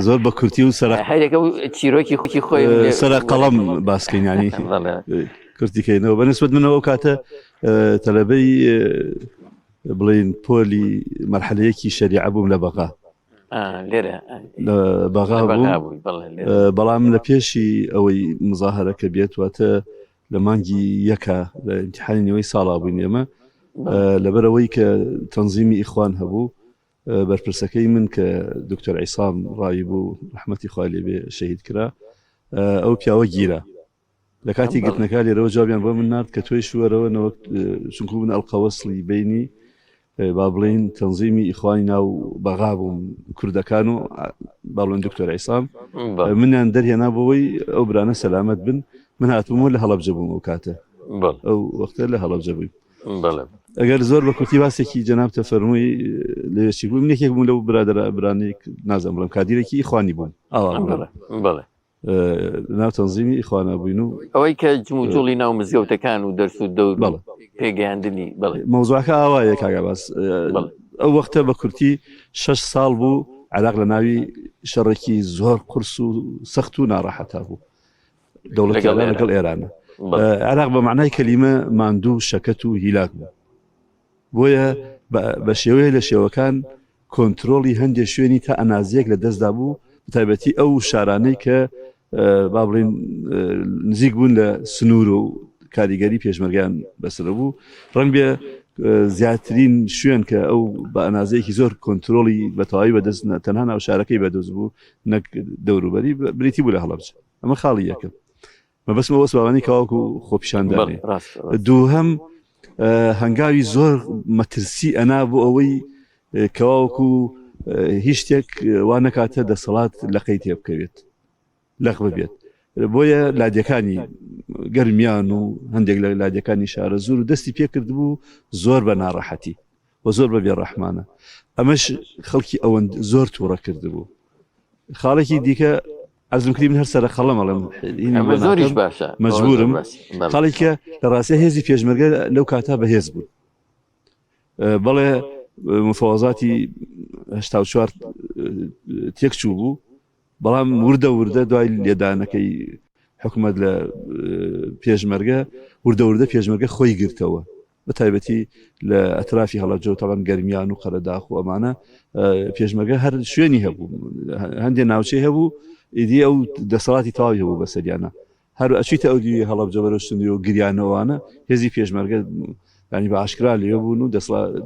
زۆر بە کورتی و سەر هەرێکە و چیرۆکی خوکی خۆی سەر قەڵەم باسکەین ینی کورتیکەینەوە بەنسبەت منەوە ئەو کاتە تەلەبەی بڵین پۆلی مەرحەلەیەکی شەریعە بووم لە بەغا لێرە لە بەغا بووم بەڵام لە پێشی ئەوەی مزاهرەکە بێت واتە لە مانگی یەکە لە ئیمتیحانی نیوەی ساڵا بووین ئێمە لەبەرەوەی کە تەنزیمی ئیخوان هەبوو بەرپرسەکەی من کە دکتۆر عیسام ڕاوی بوو ڕەحمەتی خوای لێ بێ شەهید کرا ئەو پیاوە گیرا لە کاتی گرتنەکە لێرەوە جوابیان بۆ من نارد کە تۆی شوەرەوە نەوەک چونکو من ئەڵقەوەسڵی بینی با بڵێین تەنزیمی ئیخوانی ناو بەغا بووم کوردەکان و با بڵێن دکتۆر عیسام منیان دەرهێنا بۆی ئەو برانە سەلامەت بن من هاتبووم لە هەڵەبجە بووم ئەو کاتە ئەو وەختە لە هەڵەبجە بووین ئەگەر زۆر بە کورتی باسێکی جەنابتە فەرمووی لەوێ بووم یەکێک بووم لەو برادەرە برانەی نازانم بڵێم کادیرێکی ئیخوانی بوون ئاوا بڵێ ناو تەنزیمی ئیخوانا بووین و ئەوەی کە جموجوڵی ناو مزگەوتەکان و دەرس و دەور بەڵێ پێگەیاندنی بەڵێ مەوزوعەکە ئاوایە کاک عەباس بەڵێ ئەو وەختە بە کورتی شەش ساڵ بوو عێراق لە ناوی شەڕێکی زۆر قورس و سەخت و ناڕەحەتا بوو دەوڵەتی لەگەڵ عێراق ئێران لەگەڵ ئێرانە بەڵێ عێراق بە مەعنای کەلیمە ماندوو و شەکەت و هیلاک بوو بۆیە بە شێوەیە لە شێوەکان کۆنترۆڵی هەندێ شوێنی تا ئەنازیەک لە دەستدا بوو بەتایبەتی ئەو شارانەی کە با بڵین نزیک بوون لە سنوور و کاریگەری پێشمەرگان بەسرە بوو ڕەنگ بێ زیاترین شوێن کە ئەو بە ئەنازەیەکی زۆر کۆنتترۆلی بە تەواوی بەدەست تەنها ناو شارەکەی بەدەست بوو نەک دەوروبەری بریتی بوو لە هەڵەبجە ئەمە خاڵی یەکەم. مەبەستم ئەوەس باوانی کەواکو خۆپیشاندانێ دووهەم هەنگاوی زۆر مەترسی ئەنا بۆ ئەوەی کەواوەکو هیچ شتێک وا نەکاتە دەسەڵات لەقەی تێ بکەوێت لەق ببێت بۆیە لادێکانی گەرمیان و هەندێک لە لادێکانی شارە زۆر و دەستی پێکرد بوو زۆر بە ناڕەحەتی و زۆر بە بێڕەحمانە ئەمەش خەڵکی ئەوەند زۆر تووڕە کردبوو خاڵێکی دیکە عەرزم کردی من هەر سەرە قەڵەم ئەڵێم هینی ئەمە بۆ زۆریش ناکەم باشە ئەوە زۆر مەجبورم باشە بەڵێ خاڵێکە لە ڕاستیا هێزی پێشمەرگە لەو کاتە بەهێز بوون بەڵێ مفاوەزاتی 84 تێک چوو بوو بەڵام وردە وردە دوای لێدانەکەی حکومەت لە پێشمەرگە وردە وردە پێشمەرگە خۆی گرتەوە بە تایبەتی لە ئەترافی هەڵەبجە و تەبعەن گەرمیان و قەرەداخ و ئەمانە پێشمەرگە هەر شوێنی هەبوو هەندێک ناوچەی هەبوو ئیدی ئەو دەسەڵاتی تەواوی هەبوو بەسەریانە هەر ئەچیتە ئەو دیوی هەڵەبجە بەرەو سنوور و گریانەوانە هێزی پێشمەرگە ینی بە ئاشکرا لێ بوون و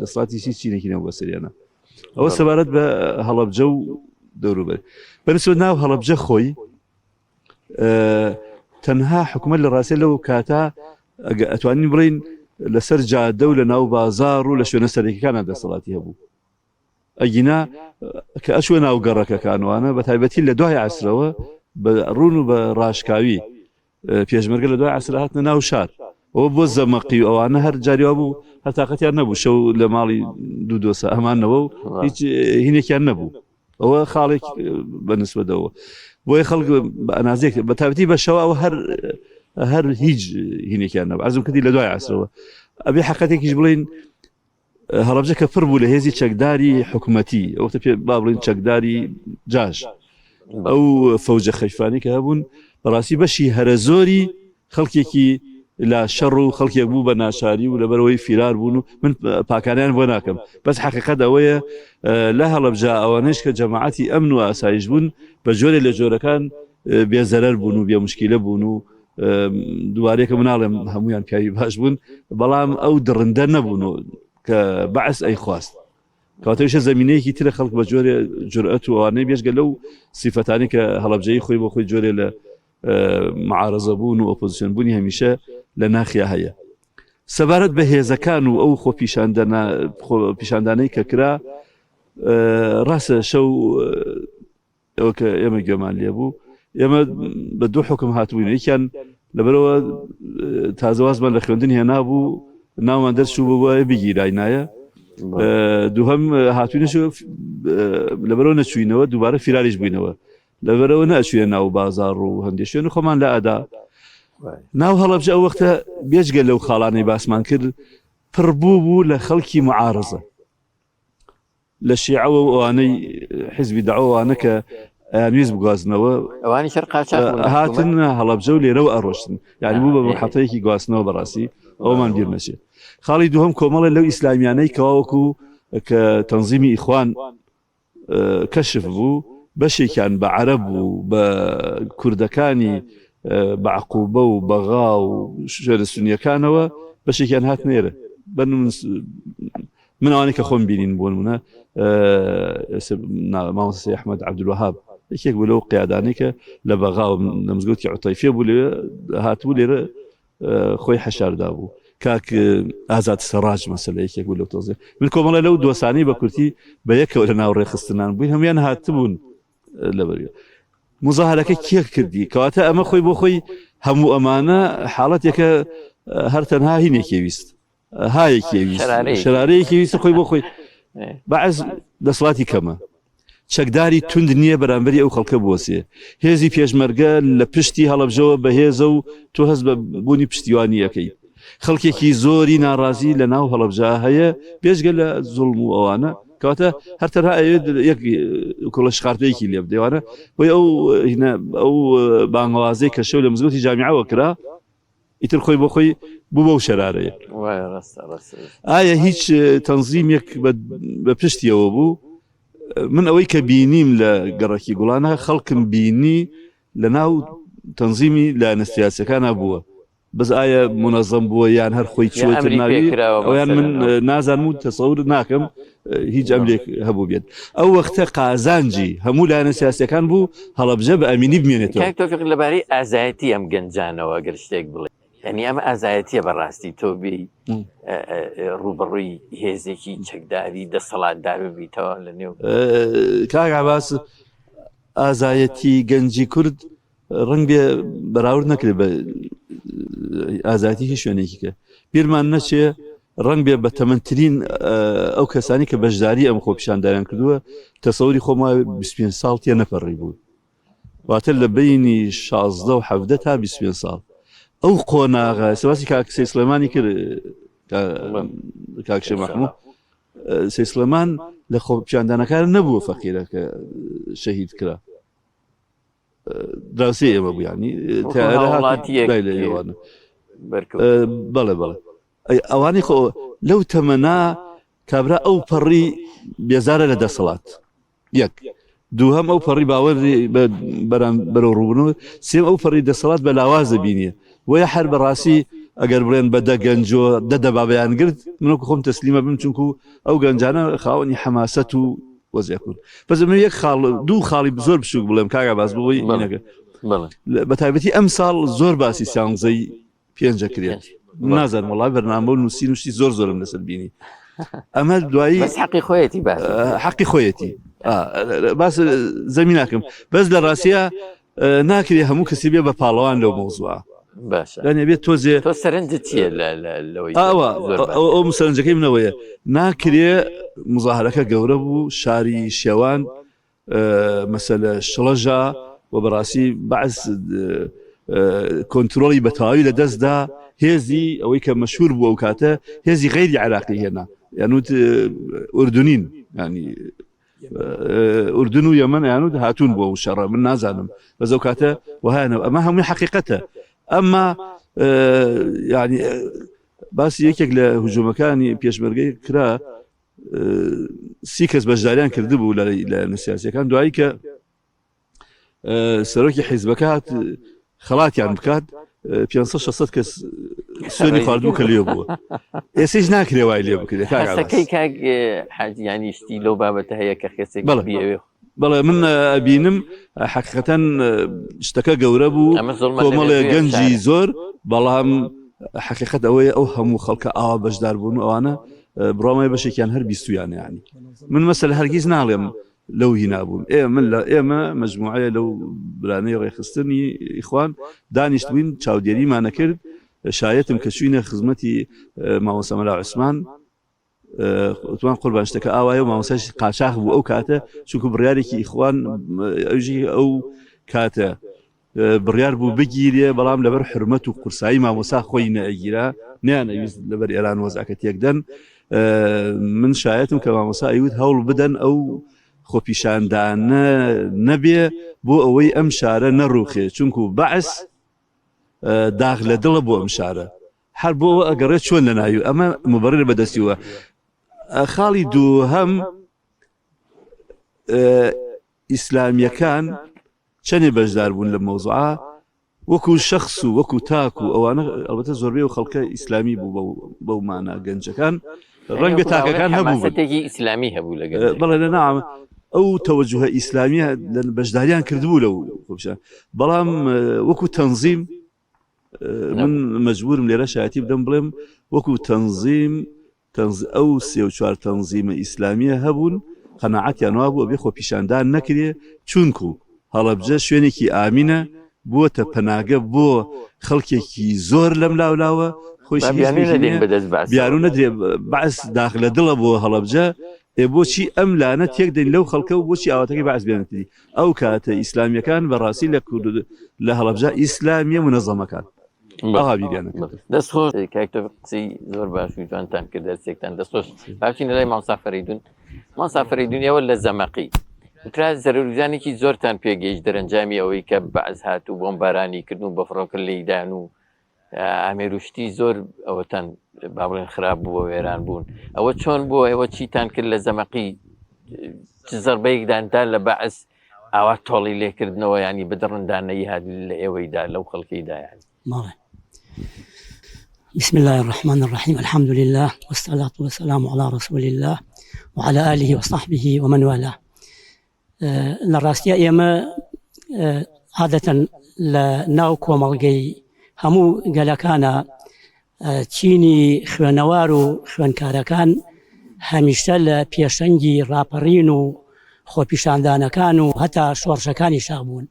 دەسەڵاتی هیچ چینێکی نەبوو بەسەریانە ئەوە سەبارەت بە هەڵەبجە و دەوروبەر بەنسبەت ناو هەڵەبجە خۆی تەنها حکومەت لە ڕاستە لەو کاتە ئەگە ئەتوانین بڵین لەسەر جادە و لە ناو بازار و لە شوێنە سەرەکیەکانە دەسەڵاتی هەبوو ئەگینا کە ئەچوە ناو گەڕەکەکانوانە بە تایبەتی لە دوای عسرەوە بە ڕون و بە ڕاشکاوی پێشمەرگە لە دوای عسر هاتنە ناو شار ئەوە بۆ زەمەقی و ئەوانە هەر جاری وا بوو هەر تاقەتیان نەبوو شەو لە ماڵی دوو دۆسە ئەمانەوە و هیچ هینێکیان نەبوو ئەوە خاڵێک بە نسبەتەوە بۆیە خەڵک بە ئەنازێک بە تایبەتی بە شەوە ئەوە هەر هەر هیچ هینێکیان نەبوو عەرزم کردی لە دوای عەسرەوە ئەبێ حەقەتێکیش بڵین هەڵەبجە کە پڕ بوو لە هێزی چەکداری حکومەتی ئەوتە پێ با بڵین چەکداری جاش ئەو فەوجە خەفیفانەی کە هەبوون بەڕاستی بەشی هەرە زۆری خەڵکێکی لا شەڕ و خەڵکێک بوو بە ناچاری و لەبەرەوەی فیرار بوون و من پاکانیان بۆ ناکەم بەس حقیقت ئەوەیە لە هەڵەبجە ئەوانەیش کە جەماعەتی ئەمن و ئاسایش بوون بە جۆرێ لە جۆرەکان بێزەرەر بوون و بێ مشکیلە بوون و دووارێکە مناڵێم هەمویان پیاوی باش بوون بەڵام ئەو دڕندە نەبوون و کە بەعس ئەیخواست کەواتەویشە زمینەیەکی ترە خەڵک بە جۆرێ جورئەت و ئەوانەی بێژگە لەو سیفەتانی کە هەڵەبجەیی خۆی بۆ خۆی جۆرێ لە معارەزە بوون و ئۆپۆزیسیۆن بوونی هەمیشە لە ناخیا هەیە سەبارەت بە هێزەکان و ئەو خۆپیشاندانە خۆپیشاندانەی کە کرا ڕاستە شەو ئەوە کە ئێمە گوێمان لێ بوو ئێمە بە دوو حکم هاتبووین یەکیان لەبەرەوە تازەوازمان لە خوێندن هێنا بوو ناومان دەرچوو بوو وایە بگیراینایە دووهەم هاتوینەش لەبەرەوە نەچوینەوە دووبارە فیراریش بووینەوە لەبەرەوە نەچوێ ناو بازار و هەندێک شوێن و خۆمان لە ئەدا ناو هەڵەبجە ئەو وەختە بێجگە لەو خاڵانەی باسمان کرد پڕبوو بوو لە خەڵکی معارزە لە شیعەوە و ئەوانەی حیزبی دەعوە ئەوانە کە ئەیانویست بگوازنەوە ئەوانی شەر قاچاخ بوون لە هاتن حکوومەت؟ هەڵەبجە و لێرەوە ئەڕۆشتن یعنی بوو بە محەتەیەکی گواستنەوە بەڕاستی ئەومان بیر نەچێت خاڵی دووهەم کۆمەڵێ لەو ئیسلامیانەی کەوا وەکو کە تەنزیمی ئیخوان کەشف بوو بەشێکیان بە عەرەب و بە کوردەکانی بەعقوبە و بەغا و شوێنە سونیەکانەوە بەشێکیان هاتنە ئێرە بە من ئەوانەی کە خۆم بینین بۆ نمونە مامۆستا ئەحمەد عەبدولوەهاب یەکێک بوو لەو قیادانەی کە لە بەغا و لە مزگەوتی عوتەیفیە بوو لەوێ هاتبوو لێرە خۆی حەشاردا بوو کاک ئازاد سەڕاج مەسەلە یەکێک بوو لەو تۆزێ من کۆمەڵە لەو دۆسانەی بە کورتی بە یەکەوە لە ناو ڕێکخستنان بووین هەمویان هاتبوون لەبەر مزاهرەکە کێ کردی کەواتە ئەمە خۆی بۆ خۆی هەموو ئەمانە حاڵەتێکە هەر تەنها هینێکی ویست هایەکی ویست شەرارەیەکی ویست خۆی بۆ خۆی بەعس دەسەڵاتی کەمە چەکداری توند نییە بەرامبەری ئەو خەڵکە بوەسێ هێزی پێشمەرگە لە پشتی هەڵەبجەوە بەهێزە و تۆ هەست بە بوونی پشتیوانی ئەکەی خەڵکێکی زۆری ناڕازی لە ناو هەڵەبجە هەیە بێجگە لە زوڵم و ئەوانە کەواتە هەر تەنها ئەیەوێت یەک کوڵە شقارتەیەکی لێ بدەوانە بۆی ئەو ئەو بانگەوازەی کە شەو لە مزگەوتی جامیعەوە کرا ئیتر خۆی بۆ خۆی بوو بەو شەرارەیە. ئایا هیچ تەنزیمێک بە پشتیەوە بوو؟ من ئەوەی کە بینیم لە گەڕەکی گوڵانە خەڵکم بینی لە ناو تەنزیمی لایەنە سیاسەکانە بووە. بەس ئایا منەزەم بووە یان هەر خۆی چووەتە ناوی ئەویان من نازانم و تەسەور ناکەم هیچ ئەمرێک هەبوو بێت ئەو وەختە قازانجی هەموو لایەنە سیاسەکان بوو هەڵەبجە بە ئەمینی بمێنێتەوە. کاک تۆفیق لەبارەی ئازایەتی ئەم گەنجانەوە گەر شتێک بڵێ یعنی ئەم ئازایەتیە بەڕاستی تۆ بێی ڕووبەڕووی هێزێکی چەکداری دەسەڵاتدار ببیتەوە لە نێو کاک عباس ئازایەتی گەنجی کورد ڕەنگ بێ بەراورد نەکرێت بە ئازایەتی هیچ شوێنێکی کە بیرمان نەچێ ڕەنگ بێ بە تەمەنترین ئەو کەسانی کە بەشداری ئەم خۆپیشاندانیان کردووە تەسەوری خۆم 25 ساڵ تێ نەپەڕی بوو واتە لە بینی 16 و 17 تا 25 ساڵ ئەو قۆناغە سواسی کاک سەی سلێمانی کرد کاک شێ مەحموو سەی سلێمان لە خۆپیشاندانەکان نەبووە فەقیرە کە شەهید کرا دراوسێ ئێمە بوو ینی بەڵێ بەڵێ ئەوانەی خۆ لەو تەمەنا کابرا ئەو پەڕی بێزارە لە دەسەڵات یەک دووهەم ئەو پەڕی باوەری بەرام بەرەو ڕووبنەوە سێم ئەو پەڕی دەسەڵات بە لاواز دەبینێ وەیە هەر بەڕاستی ئەگەر بڵێن بە دە گەنجۆ دە دەبابیان گرت منۆکو خۆم تەسلیمە بم چونکو ئەو گەنجانە خاوەنی حەماسەت و وەزعێک بوون بەس من یەک خاڵ دوو خاڵی زۆر بچووک بڵێم کاک عەباس بۆی نەکە بە تایبەتی ئەم ساڵ زۆر باسی سیانزەی پێنجە کرێت نازانم وڵای بەرنامە و نووسین و شتی زۆر زۆرم لەسەر بینی ئەمە دوایی بەس حەقی خۆیەتی باس حەقی خۆیەتی باس زەمی ناکەم بەس لە ڕاستە ناکرێ هەموو کەسی بێ بە پاڵەوان لەو مەوزوعە باشە یانێ بێت تۆزێ تۆ سەرنجت چییە لەوەی ئاوا ئەو سەرنجەکەی منەوەیە ناکرێ مزاهرەکە گەورە بوو شاری شێوان مەسەلە شڵەژا و بەڕاستی بەعس کۆنتترۆڵی بە تەواوی لە دەستدا هێزی ئەوەی کە مەشهور بوو ئەو کاتە هێزی غەیری عراقی هێنا یانوت ئوردونین ینی ئوردن و یەمەن یانوت هاتوون بۆ ئەو شەڕە من نازانم بەس ئەو کاتە وهانە ئەمە هەمووی حەقیقەتە ئەمما ینی باسی یەکێک لە هجوومەکانی پێشمەرگەی کرا سی کەس بەشداریان کردبوو لە لایەنە سیاسەکان دوایی کە سەرۆکی حیزبەکە هات خەڵاتیان بکات 500 کەس سوێنی خواردبوو کە لێ بووە ئێسیش ناکرێ وای لێ بکرێت کاکەی کاک حاجیانی شتی لەو بابەتە هەیە کە کەسێک بەڵێ بەڵێ من ئەبینم حقیقەتەن شتەکە گەورە بوو کۆمەڵێ گەنجی زۆر بەڵام حقیقەت ئەوەیە ئەو هەموو خەڵکە ئاوا بەشدار بوون و ئەوانە بڕامای بەشێکیان هەر بیستویانە ینی من مەسەل هەرگیز ناڵێم لەو هینا بوون ئێ من لە ئێمە مەجموعەیە لەو برانەی ڕێکخستنی ئیخوان دانیشتبووین چاودێریمان ئەکرد شایەتم کە چوینە خزمەتی مامۆستا مەلا عوسمان وتمان قوربان شتەکە ئاوایە و مامۆستاش قاچاخ بوو ئەو کاتە چونکو بڕیارێکی ئیخوان ئەوژی ئەو کاتە بڕیار بوو بگیرێ بەڵام لەبەر حورمەت و قورسایی مامۆسا خۆی نەئەگیرا نەیانەویست لەبەر ئێران وەزعەکە تێکدەن من شایەتم کە مامۆسا ئەیوت هەوڵ بدەن ئەو خۆپیشاندانە نەبێ بۆ ئەوەی ئەم شارە نەڕوخێ چونکو بەعس داغ لە دڵە بۆ ئەم شارە هەر بۆ ئەوە ئەگەڕێ چۆن لە ناوی ئەمە مبرر بەدەستیوە خاڵی دووهەم ئیسلامیەکان چەنێ بەشدار بوون لەم مەوزوعە وەکو شەخس و وەکو تاک و ئەوانە ئەڵبەتە زۆربەی و خەڵکە ئیسلامی بوو بەو بەو مانا گەنجەکان ڕەنگە تاکەکان هەبوو حەماسەتێکی ئیسلامی هەبوو لە گەنجەکان. بەڵێ لە نعم ئەو تەوەجوهە ئیسلامیە لە بەشداریان کردبوو لەو خۆپیشان بەڵام وەکو تەنزیم من مەجبورم لێرە شایەتی بدەم بڵێم وەکو تەنزیم ئەو سێ و چوار تەنزیمە ئیسلامیە هەبوون قەناعەتیان وابوو ئەبێ خۆپیشاندان نەکرێ چونکو هەڵەبجە شوێنێکی ئامینە بووەتە پەناگە بۆ خەڵکێکی زۆر لەم لاولاوە خۆیشی بیانوو نەدرێ بەعس داخ لە دڵە بۆ هەڵەبجە ئێ بۆچی ئەم لانە تێک دەین لەو خەڵکە و بۆچی ئاواتەکەی بەعس بێنێتە دی ئەو کاتە ئیسلامیەکان بەڕاستی لە کورد لە هەڵەبجە ئیسلامیە منەزەمەکان ئاوا بیریان دەکرد. دەست خۆش کاک تۆفیق قسەی زۆر باش و جوانتان کرد دەرسێکتان دەست خۆش باچینە لای مامۆستا فەرەیدون مامۆستا فەرەیدون ئێوە لە زەمەقی وترا زەرەروزیانێکی زۆرتان پێگەیشت دەرەنجامی ئەوەی کە بەعس هات و بۆمبارانی کردن و بە فڕۆکە لێیدان و ئامێر و شتی زۆر ئەوەتان با بڵێن خراپ بووە وێران بوون ئەوە چۆن بووە ئێوە چیتان کرد لە زەمەقی چ زەربەیەکدان تا لە بەعس ئاوا تۆڵی لێکردنەوە ینی بە دڕندانەی هات لە ئێوەیدا لەو خەڵکەیدا یانی بەڵێ. بسم الله الرحمن الرحیم الحمد لله والصلاة والسلام على رسول الله وعلى آله وصحبه ومن والاه لە ڕاستیا ئێمە عادەتەن لە ناو کۆمەڵگەی هەموو گەلەکانە چینی خوێنەوار و خوێنکارەکان هەمیشە لە پێشەنگی ڕاپەڕین و خۆپیشاندانەکان و هەتا شۆڕشەکانی شاخ بوون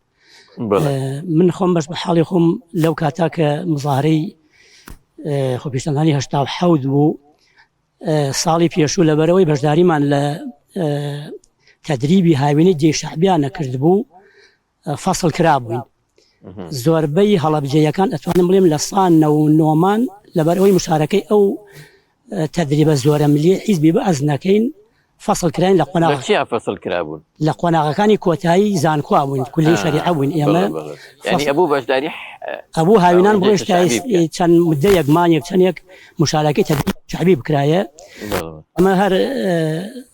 من خۆم بەش بە حاڵی خۆم لەو کاتا کە مزارەی خۆپیشاندانی 1970 بوو ساڵی پێشوو لەبەرەوەی بەشداریمان لە تەدریبی هاوینەی جێی شەعبیان نەکردبوو فەسڵ کرابووین زۆربەی هەڵەبجەیەکان ئەتوانم بڵێم لە سا نەوەنۆمان لەبەرئەوەی مشارەکەی ئەو تەدریبە زۆرە ملی حیزبی بەعس نەکەین فەسڵ کراین لە قۆناغ لە چیا فەسڵ کرابوون؟ لە قۆناغەکانی کۆتایی زانکۆ بووین کولی شەریعە بووین ئێمە یانی ئەبوو بەشداری ئەبوو هاوینان بڕۆیشتایە چەند مدەیەک مانگێک چەندێک مشارەکەی تەدریب شەعبی بکرایە ئەمە هەر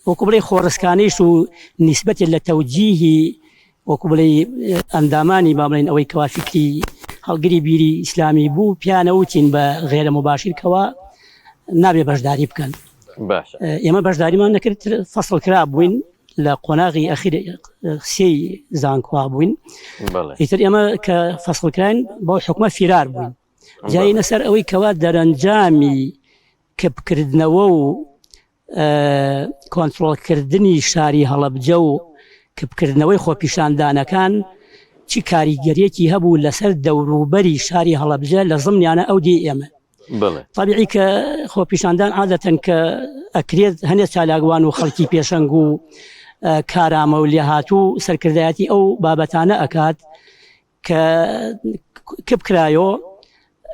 وەکو بڵێ خۆڕسکانەیش و نیسبەتێ لە تەوجیهی وەکو بڵێی ئەندامانی با بڵێین ئەوەی کەوا فیکری هەڵگری بیری ئیسلامی بوو پیانە وتین بە غێرە مباشیر کەوا نابێ بەشداری بکەن باشە ئێمە بەشداریمان نەکرد فەسڵ کرا بووین لە قۆناغی ئەخیر سێی زانکۆ بووین بەڵێ ئیتر ئێمە کە فەسڵ کراین بەو حکومە فیرار بووین جاینە سەر ئەوەی کەوا دەرەنجامی کپکردنەوە و کۆنترۆڵکردنی شاری هەڵەبجە و کپکردنەوەی خۆپیشاندانەکان چ کاریگەریەکی هەبوو لەسەر دەوروبەری شاری هەڵەبجە لە زمنیانە ئەو دی ئێمە طبیعی کە خۆپیشاندان عادەتەن کە ئەکرێت هەنێ چالاکوان و خەڵکی پێشەنگ و کارامە و لێهاتوو سەرکردایەتی ئەو بابەتانە ئەکات کە کپ کرایۆ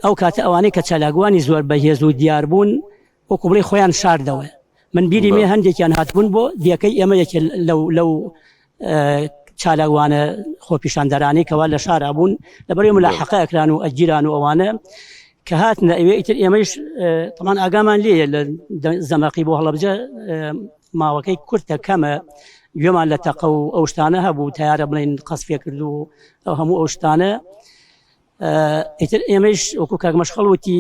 ئەو کاتە ئەوانەی کە چالاکوانی زۆر بەهێز و دیار بوون وەکو بڵێ خۆیان شاردەوە من بیری مێ هەندێکیان هاتبوون بۆ دیەکەی ئێمە یەکێ لەو لەو چالاکوانە خۆپیشاندەرانەی کەوا لە شارا بوون لەبەرەی ملاحەقە ئەکران و ئەگیران و ئەوانە کە هاتنە ئەوێ ئیتر ئێمەش تەمان ئاگامان لێیە لە زەمەقی بۆ هەڵەبجە ماوەکەی کورتە کەمە گوێمان لە تەقە و ئەو شتانە هەبوو تیارە بڵین قەسفێ کرد و ئەو هەموو ئەو شتانە ئیتر ئێمەش وەکو کاک مەشخەڵ وتی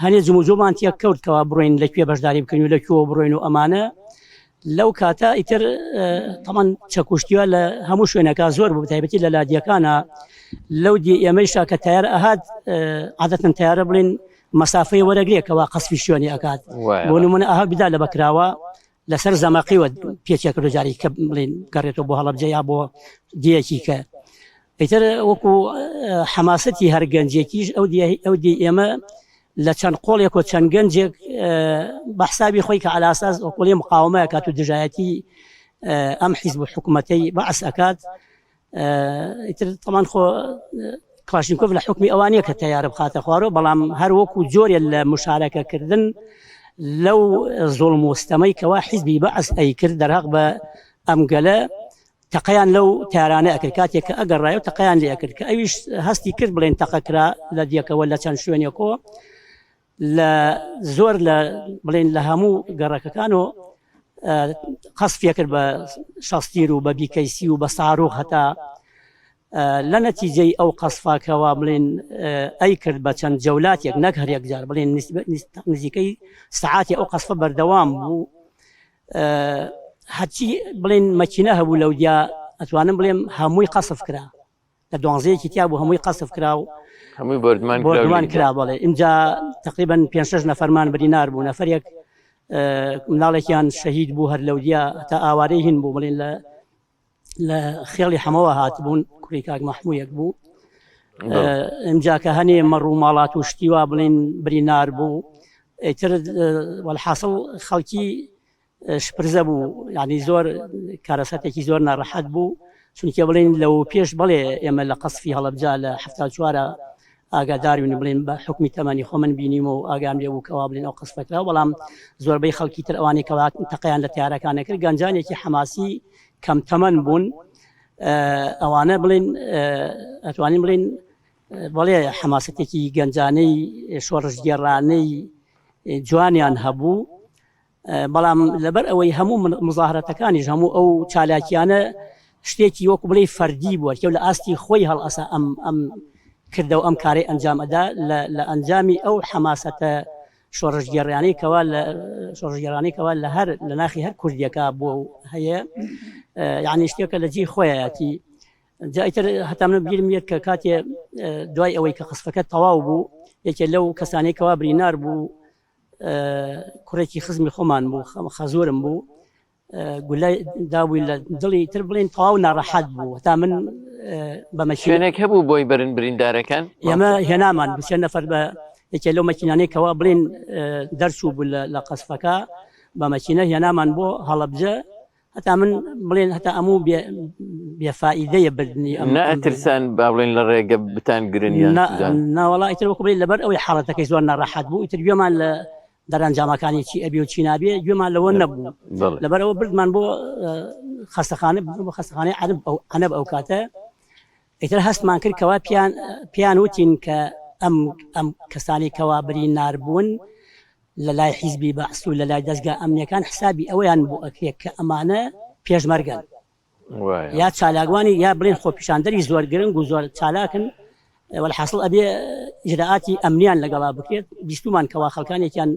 هەنێ جموجۆمان تێک کەوت کەوا بڕۆین لە کوێ بەشداری بکەین و لە کوێوە بڕۆین و ئەمانە لەو کاتە ئیتر تەمان چەکوشتیوە لە هەموو شوێنەکە زۆر بوو تایبەتی لە لادیەکانە لەو دی ئێمەیشا کە تایار ئەهات عادەتەن تایارە بڵین مەسافەی وەرەگرێ کەوا قەسفی شوێنی ئەکات بۆ نمونە ئەها بدا لە بەکراوە لەسەر زەمەقیوە پێچێ کردو جاری کە بڵین گەڕێتەوە بۆ هەڵەبجە یا بۆ دیەکی کە ئیتر وەکو حەماسەتی هەر گەنجێکیش ئەو دی ئەو دی ئێمە لە چەند قۆڵێک و چەند گەنجێک بە حسابی خۆی کە عەلاساس وەکوڵی مقاومە کات و دژایەتی ئەم حیزب و حکوومەتەی بەعس ئەکات ئیتر تەمان خۆ کلاشینکۆف لە حکمی ئەوانە کە تەیارە بخاتە خوارەوە بەڵام هەر وەکو جۆرێ لە مشارەکەکردن لەو زوڵم و ستەمەی کەوا حیزبی بەعس ئەیکرد دەرهەق بە ئەم گەلە تەقەیان لەو تارانە ئەکرد کاتێک کە ئەگەڕایەوە تەقەیان لێ ئەکرد کە ئەویش هەستی کرد بڵێن تەقە کرا لە دیەکەوە لە چەند شوێنێکۆ لە زۆر لە بڵێن لە هەموو گەڕەکەکان و قەسفیە کرد بە شەستیر و بە بیکەیسی و بە ساروخ هەتا لە نەتیجەی ئەو قەسفاکەوە بڵێن ئەی کرد بە چەند جەولاتێک نەک هەر یەکجار بڵێن نزیکەی سەعاتی ئەو قەسفە بەردەوام بوو هەرچی بڵێن مەکینە هەبوو لەو دیا ئەتوانم بڵێم هەمووی قەسف کرا لە دوانزەیەکی تیا بوو هەمووی قەسف کرا و هەمووی بۆردمان بۆردمان کرا بەڵێ ئینجا تقریبا پێ شش نەفەرمان برینار بوو نەفەرێک مناڵێکیان شەهید بوو هەر لەودیا تا ئاوارەی هین بوو بڵێن لە لە خێڵی حەمەوە هاتبوون کوڕی کاک مەحموویەک بوو ئینجا کە هەنێ مەڕ و ماڵات و شتی وا بڵێن برینار بوو ئیتر وەلحاسڵ خەڵکی شپرزە بوو یعنی زۆر کارەساتێکی زۆر ناڕەحەت بوو چونکە بڵێن لەو پێش بڵێ ئێمە لە قەسفی هەڵەبجە لە حەفتا چوارە ئاگادار بووین بڵێن بە حوکمی تەمەنی خۆ من بینیم و ئاگام لێ بوو کەوا بڵێن ئەو قەسفە کرا بەڵام زۆربەی خەڵکی تر ئەوانەی کەوا تەقەیان لە تیارەکان کرد گەنجانێکی حەماسی کەم تەمەن بوون ئەوانە بڵێن ئەتوانین بڵێن بەڵێ حەماسەتێکی گەنجانەی شۆڕشگێڕانەی جوانیان هەبوو بەڵام لەبەر ئەوەی هەموو مزاهرەتەکانیش هەموو ئەو چالاکیانە شتێکی وەکو بڵێی فەردی بووە کێو لە ئاستی خۆی هەڵئەسا ئەم ئەم کردەوە ئەم کارەی ئەنجام ئەدا لە ئەنجامی ئەو حەماسەتە شۆڕشگێڕیانەی کەوا لە شۆڕشگێڕانەی کەوا لە هەر لە ناخی هەر کوردیەکە بووە و هەیە یعنی شتێکە لە جێی خۆیەتی جا ئیتر هەتا من بیرم یەت کە کاتێ دوای ئەوەی کە قسفەکە تەواو بوو یەکێ لەو کەسانەی کەوا برینار بوو کوڕێکی خزمی خۆمان بوو خەزورم بوو گولە دابووی لە دڵی تر بڵین تەواو ناڕەحەت بوو هەتا من بە مەکینە شوێنێک هەبوو بۆی بەرن بریندارەکان؟ ئێمە هێنامان دوسێ نەفەر بە یەکێ لەو مەکینانەی کەوا بڵین دەرچوو بوو لە قەسفەکە بە مەکینە هێنامان بۆ هەڵەبجە هەتا من بڵێن هەتا ئەموو بێفائیدەیە بردنی ئەم نەئەترسان با بڵێن لە ڕێگە بتان گرن یان ناوەڵا ئیتر وەکو بڵێن لەبەر ئەوەی حاڵەتەکەی زۆر ناڕەحەت بوو ئیتر گوێمان لە دەرەنجامەکانی چی ئەبێ و چی نابێ گوێمان لەوە نەبوو لەبەرەوە بردمان بۆ خەستەخانە بۆ خەستەخانەی عەرب ئەو عەنەب ئەو کاتە ئیتر هەستمان کرد کەوا پیان پیان وتین کە ئەم ئەم کەسانی کەوا برینار بوون لە لای حیزبی بەعس و لە لای دەزگا ئەمنیەکان حسابی ئەوەیان بۆ ئەکرێت کە ئەمانە پێشمەرگەن یا چالاکوانی یا بڵێن خۆپیشاندەری زۆر گرنگ و زۆر چالاکن وەلحاسڵ ئەبێ ئیجرائاتی ئەمنیان لەگەڵا بکرێت بیستومان کەوا خەڵکانێکیان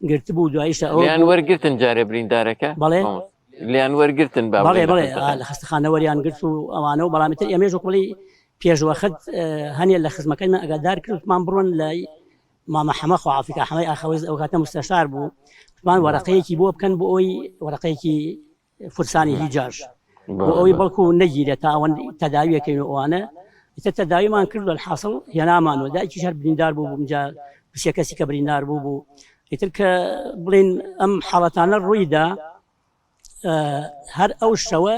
گرتبوو دواییشە ئەو لیان وەرگتن جارێ بریندارەکە بەڵێ لیان وەرگتن با بەڵێ بەڵێ لە خەستەخانە وەریان گرت و ئەوانە و بەڵام تر ئێمەش وەکوڵی پێشوەخت هەنێ لە خزمەکەی من ئەگادار کردمان بڕۆن لە مامە حەمە خواعافیکا حەمەی ئاخەوەز ئەو کاتە مستەشار بوو وتمان وەرەقەیەکی بۆ بکەن بۆ ئەوی وەرەقەیەکی فرسانی هیجاش بۆ ئەوەی بەڵکو نەگیرێت تا ئەوەند تەداویەکەین و ئەوانە ئیتر تەداویمان کرد الحاصل هێنامان و دایکیش هەر بریندار بوو بووم جا سێ کەسی کە بریندار بوو بوو ئیتر کە بڵین ئەم حاڵەتانە ڕوویدا هەر ئەو شەوە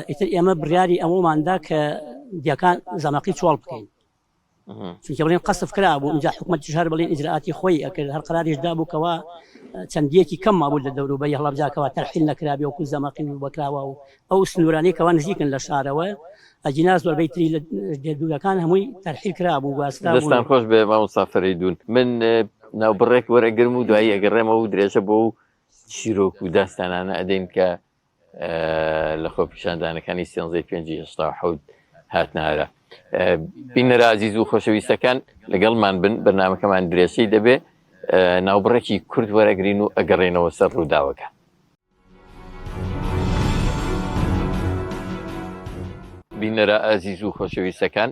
ئیتر ئێمە بڕیاری ئەوەماندا کە دیەکان زەمەقی چۆڵ بکەین چونکە بڵێن قەسف کرابوو ئینجا حکومەتیش هەر بڵێن ئیجرائاتی خۆی ئەکرد هەر قەراریش دابوو کەوا چەندیەکی کەم مابوو لە دەوروبەری هەڵەبجە کەوا تەرحیل نەکرابێ وەکو زەمەقی و بەکراوە و ئەو سنوورانەی کەوا نزیکن لە شارەوە ئەگینا زۆربەی تری لە دوورەکان هەمووی تەرحیل کرابوو گواسترابوون. دەستان خۆش بێ مامۆستا فەرەیدوون من ناوبڕێک وەرەگرم و دوایی ئەگەڕێمەوە و درێژە بۆ و چیرۆک و داستانانە ئەدەین کە لە خۆپیشاندانەکانی سێنزەی پێنجی 87 هاتنە ئارا. بینەرە ئازیز و خۆشەویستەکان لەگەڵمان بن بەرنامەکەمان درێژەی دەبێ ناوبڕێکی کورت وەرەگرین و ئەگەڕێنەوە سەر ڕووداوەکە. بینەرە ئازیز و خۆشەویستەکان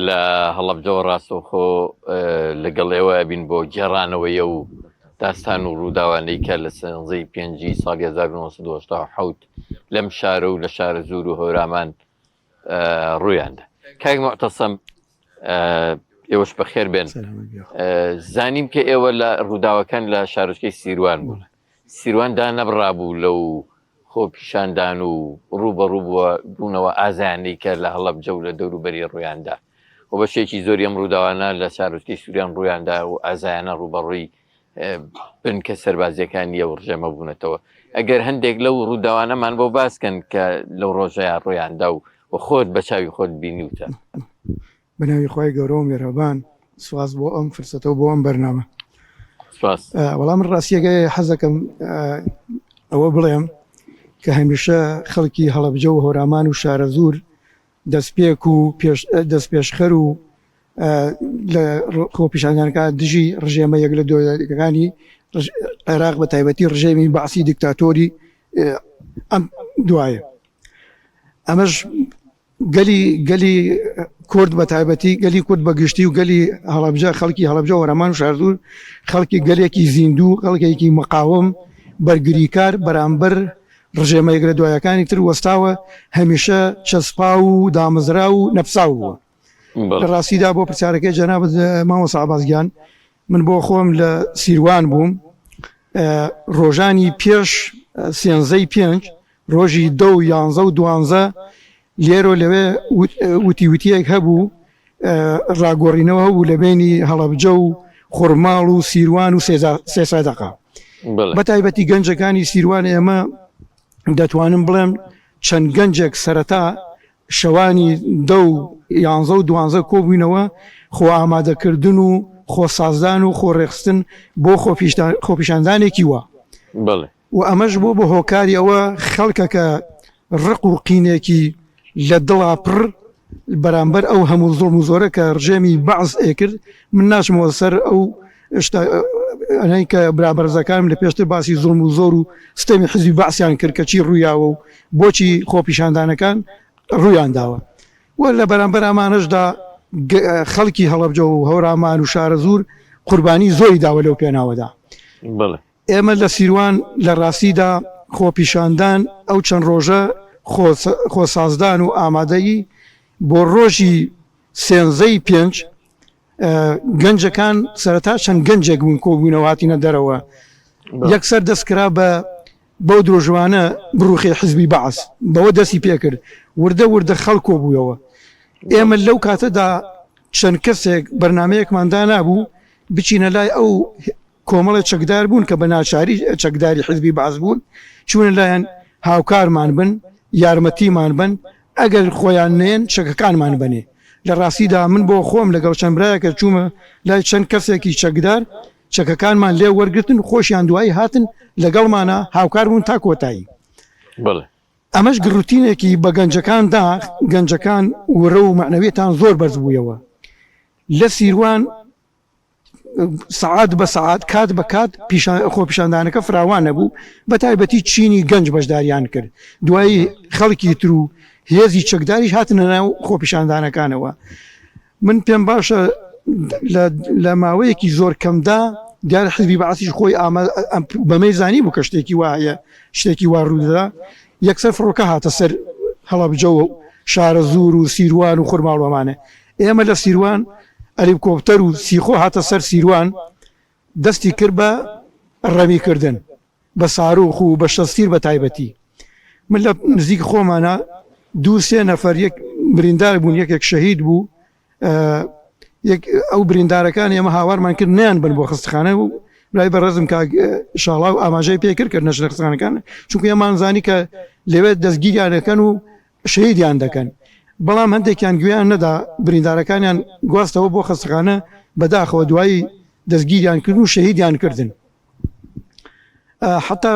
لە هەڵەبجەوە ڕاستەوخۆ لەگەڵ ئێوە ئەبین بۆ گێڕانەوەی ئەو داستان و ڕووداوانەی کە لە سێنزەی پێنجی ساڵی 1970 لەم شارە و لە شارە زور و هەورامان ڕوویاندا. کاک معتەسەم ئێوەش بەخێر بێن. زانیم کە ئێوە لە ڕووداوەکان لە شارۆچکەی سیروان بوون. سیروان دانەبڕابوو لەو خۆپیشاندان و ڕووبەڕوو بوونەوە ئازایانەی کە لە هەڵەبجە و لە دەوروبەری ڕوویاندا و بەشێکی زۆری ئەم ڕووداوانە لە شارۆچکەی سوریان ڕوویاندا و ئازایانە ڕووبەڕووی بنکە سەربازیەکانی ئەو ڕژێمە بوونەتەوە ئەگەر هەندێک لەو ڕووداوانەمان بۆ باسکەن کە لەو ڕۆژەیە ڕوویاندا و خۆت بە چاوی خۆت بینیوتە. بەناوی خوای گەورە و مێرەبان سواس بۆ ئەم فرسەتە و بۆ ئەم بەرنامە. سپاس. وەڵا من ڕاستیەکەی حەزەکەم ئەوە بڵێم کە هەمیشە خەڵکی هەڵەبجە و هەورامان و شارەزوور دەستپێک و دەستپێشخەر و لە خۆپیشاندانەکە دژی ڕژێمە یەک لە دوایەکانی عێراق بە تایبەتی ڕژێمی بەعسی دیکتاتۆری ئەم دوایە ئەمەش گەلی گەلی کورد بە تایبەتی گەلی کورد بە گشتی و گەلی هەڵەبجە خەڵکی هەڵەبجە هەورامان و شارزوور خەڵکی گەلێکی زیندوو خەڵکێکی مقاوم بەرگریکار بەرامبەر ڕژێمە یەک لە دوایەکانی تر وەستاوە هەمیشە چەسپاو و دامەزراو و نەپساو بووە لە ڕاستیدا بۆ پرسیارەکەی جەنابت مامۆستا عەباس گیان من بۆ خۆم لە سیروان بووم ڕۆژانی پێش سێنزەی پێنج ڕۆژی دە و یانزە و دوانزە لێرۆ لەوێ وتی وتیەک هەبوو ڕاگۆڕینەوە هەبوو لە بینی هەڵەبجە و خورماڵ و سیروان و سێسادەقا بە تایبەتی گەنجەکانی سیروان ئێمە دەتوانم بڵێم چەند گەنجێک سەرەتا شەوانی دە و یانزە و دوانزە کۆبووینەوە خۆ ئامادەکردن و خۆ سازدان و خۆ ڕێکخستن بۆ خۆپیشاندانێکی وا. بەڵێ. و ئەمەش بوو بە هۆکاری ئەوە خەڵکەکە ڕق و قینێکی لە دڵا پڕ. بەرامبەر ئەو هەموو زوڵم و زۆرە کە ڕژێمی بەعس ئەیکرد، من ناچمەوە سەر ئەو شتە ئەنەی کە برا بەڕێزەکانم لە پێشتر باسی زوڵم و زۆر و ستەمی حزبی بەعسیان کرد کە چی ڕوویاوە و بۆچی خۆپیشاندانەکان ڕوویان داوە و لە بەرامبەر ئەمانەشدا خەڵکی هەڵەبجە و هەورامان و شارەزوور قوربانی زۆری داوە لەو پێناوەدا. بەڵێ. ئێمە لە سیروان لە ڕاستیدا خۆپیشاندان ئەو چەند ڕۆژە خۆسازدان و ئامادەیی بۆ ڕۆژی سێنزەی پێنج گەنجەکان سەرەتا چەند گەنجێک بوون کۆبوونەوە هاتینە دەرەوە یەکسەر دەستکرا بە بەو درۆژوانە بڕوخێ حزبی بەعس بەوە دەستی پێکرد وردە وردە خەڵک کۆبوویەوە ئێمە لەو کاتەدا چەند کەسێک بەرنمەیەکمان دانابوو بچینە لای ئەو کۆمەڵێ چەکدار بوون کە بە ناچاری چەکداری حزبی بەعس بوون، چوونە لایان هاوکارمان بن، یارمەتیمان بەن، ئەگەر خۆیان نەیەن چەکەکانمان بەنێ. لە ڕاستیدا من بۆ خۆم لەگەڵ چەند برایەکە چوومە لای چەند کەسێکی چەکدار، چەکەکانمان لێ وەرگرتن، خۆشیان دوایی هاتن لەگەڵمانا هاوکار بوون تا کۆتایی. بەڵێ. ئەمەش گڕوتینێکی بە گەنجەکان دا، گەنجەکان ورە و مەعنەویەتان زۆر بەرز بوویەوە. لە سیروان سەعات بە سەعات کات بە کات خۆپیشاندانەکە فراوان نەبوو بە تایبەتی چینی گەنج بەشداریان کرد دوایی خەڵکی تر و هێزی چەکداریش هاتنە ناو خۆپیشاندانەکانەوە من پێم باشە لە ماوەیەکی زۆر کەمدا دیار حزبی بەعسیش خۆی بەمەی زانی بوو کە شتێکی وایە شتێکی وا ڕوودەدا یەکسەر فڕۆکە هاتە سەر هەڵەبجەوە و شارە زور و سیروان و خورماڵۆمانە ئێمە لە سیروان ئەلیکۆپتەر و سیخۆ هاتە سەر سیروان دەستی کرد بە ڕەمی کردن بە ساروخ و بە شەستیر بە تایبەتی من لە نزیک خۆمانە دوو سێ نەفەر یەک بریندار بوون یەکێک شەهید بوو یەک ئەو بریندارەکان ئێمە هاوارمان کرد نیان بن بۆ خستخانە و برای بەڕێزم کاک شاڵاو ئاماژەی پێکرد کە نەچنە خستخانەکان چونکە ئێمان زانی کە لەوێ دەستگیریان دەکەن و شەهیدیان دەکەن، بەڵام هەندێکیان گوێیان نەدا، بریندارەکانیان گواستەوە بۆ خەستەخانە، بەداخەوە دوایی دەستگیریان کردن و شەهیدیان کردن. حتا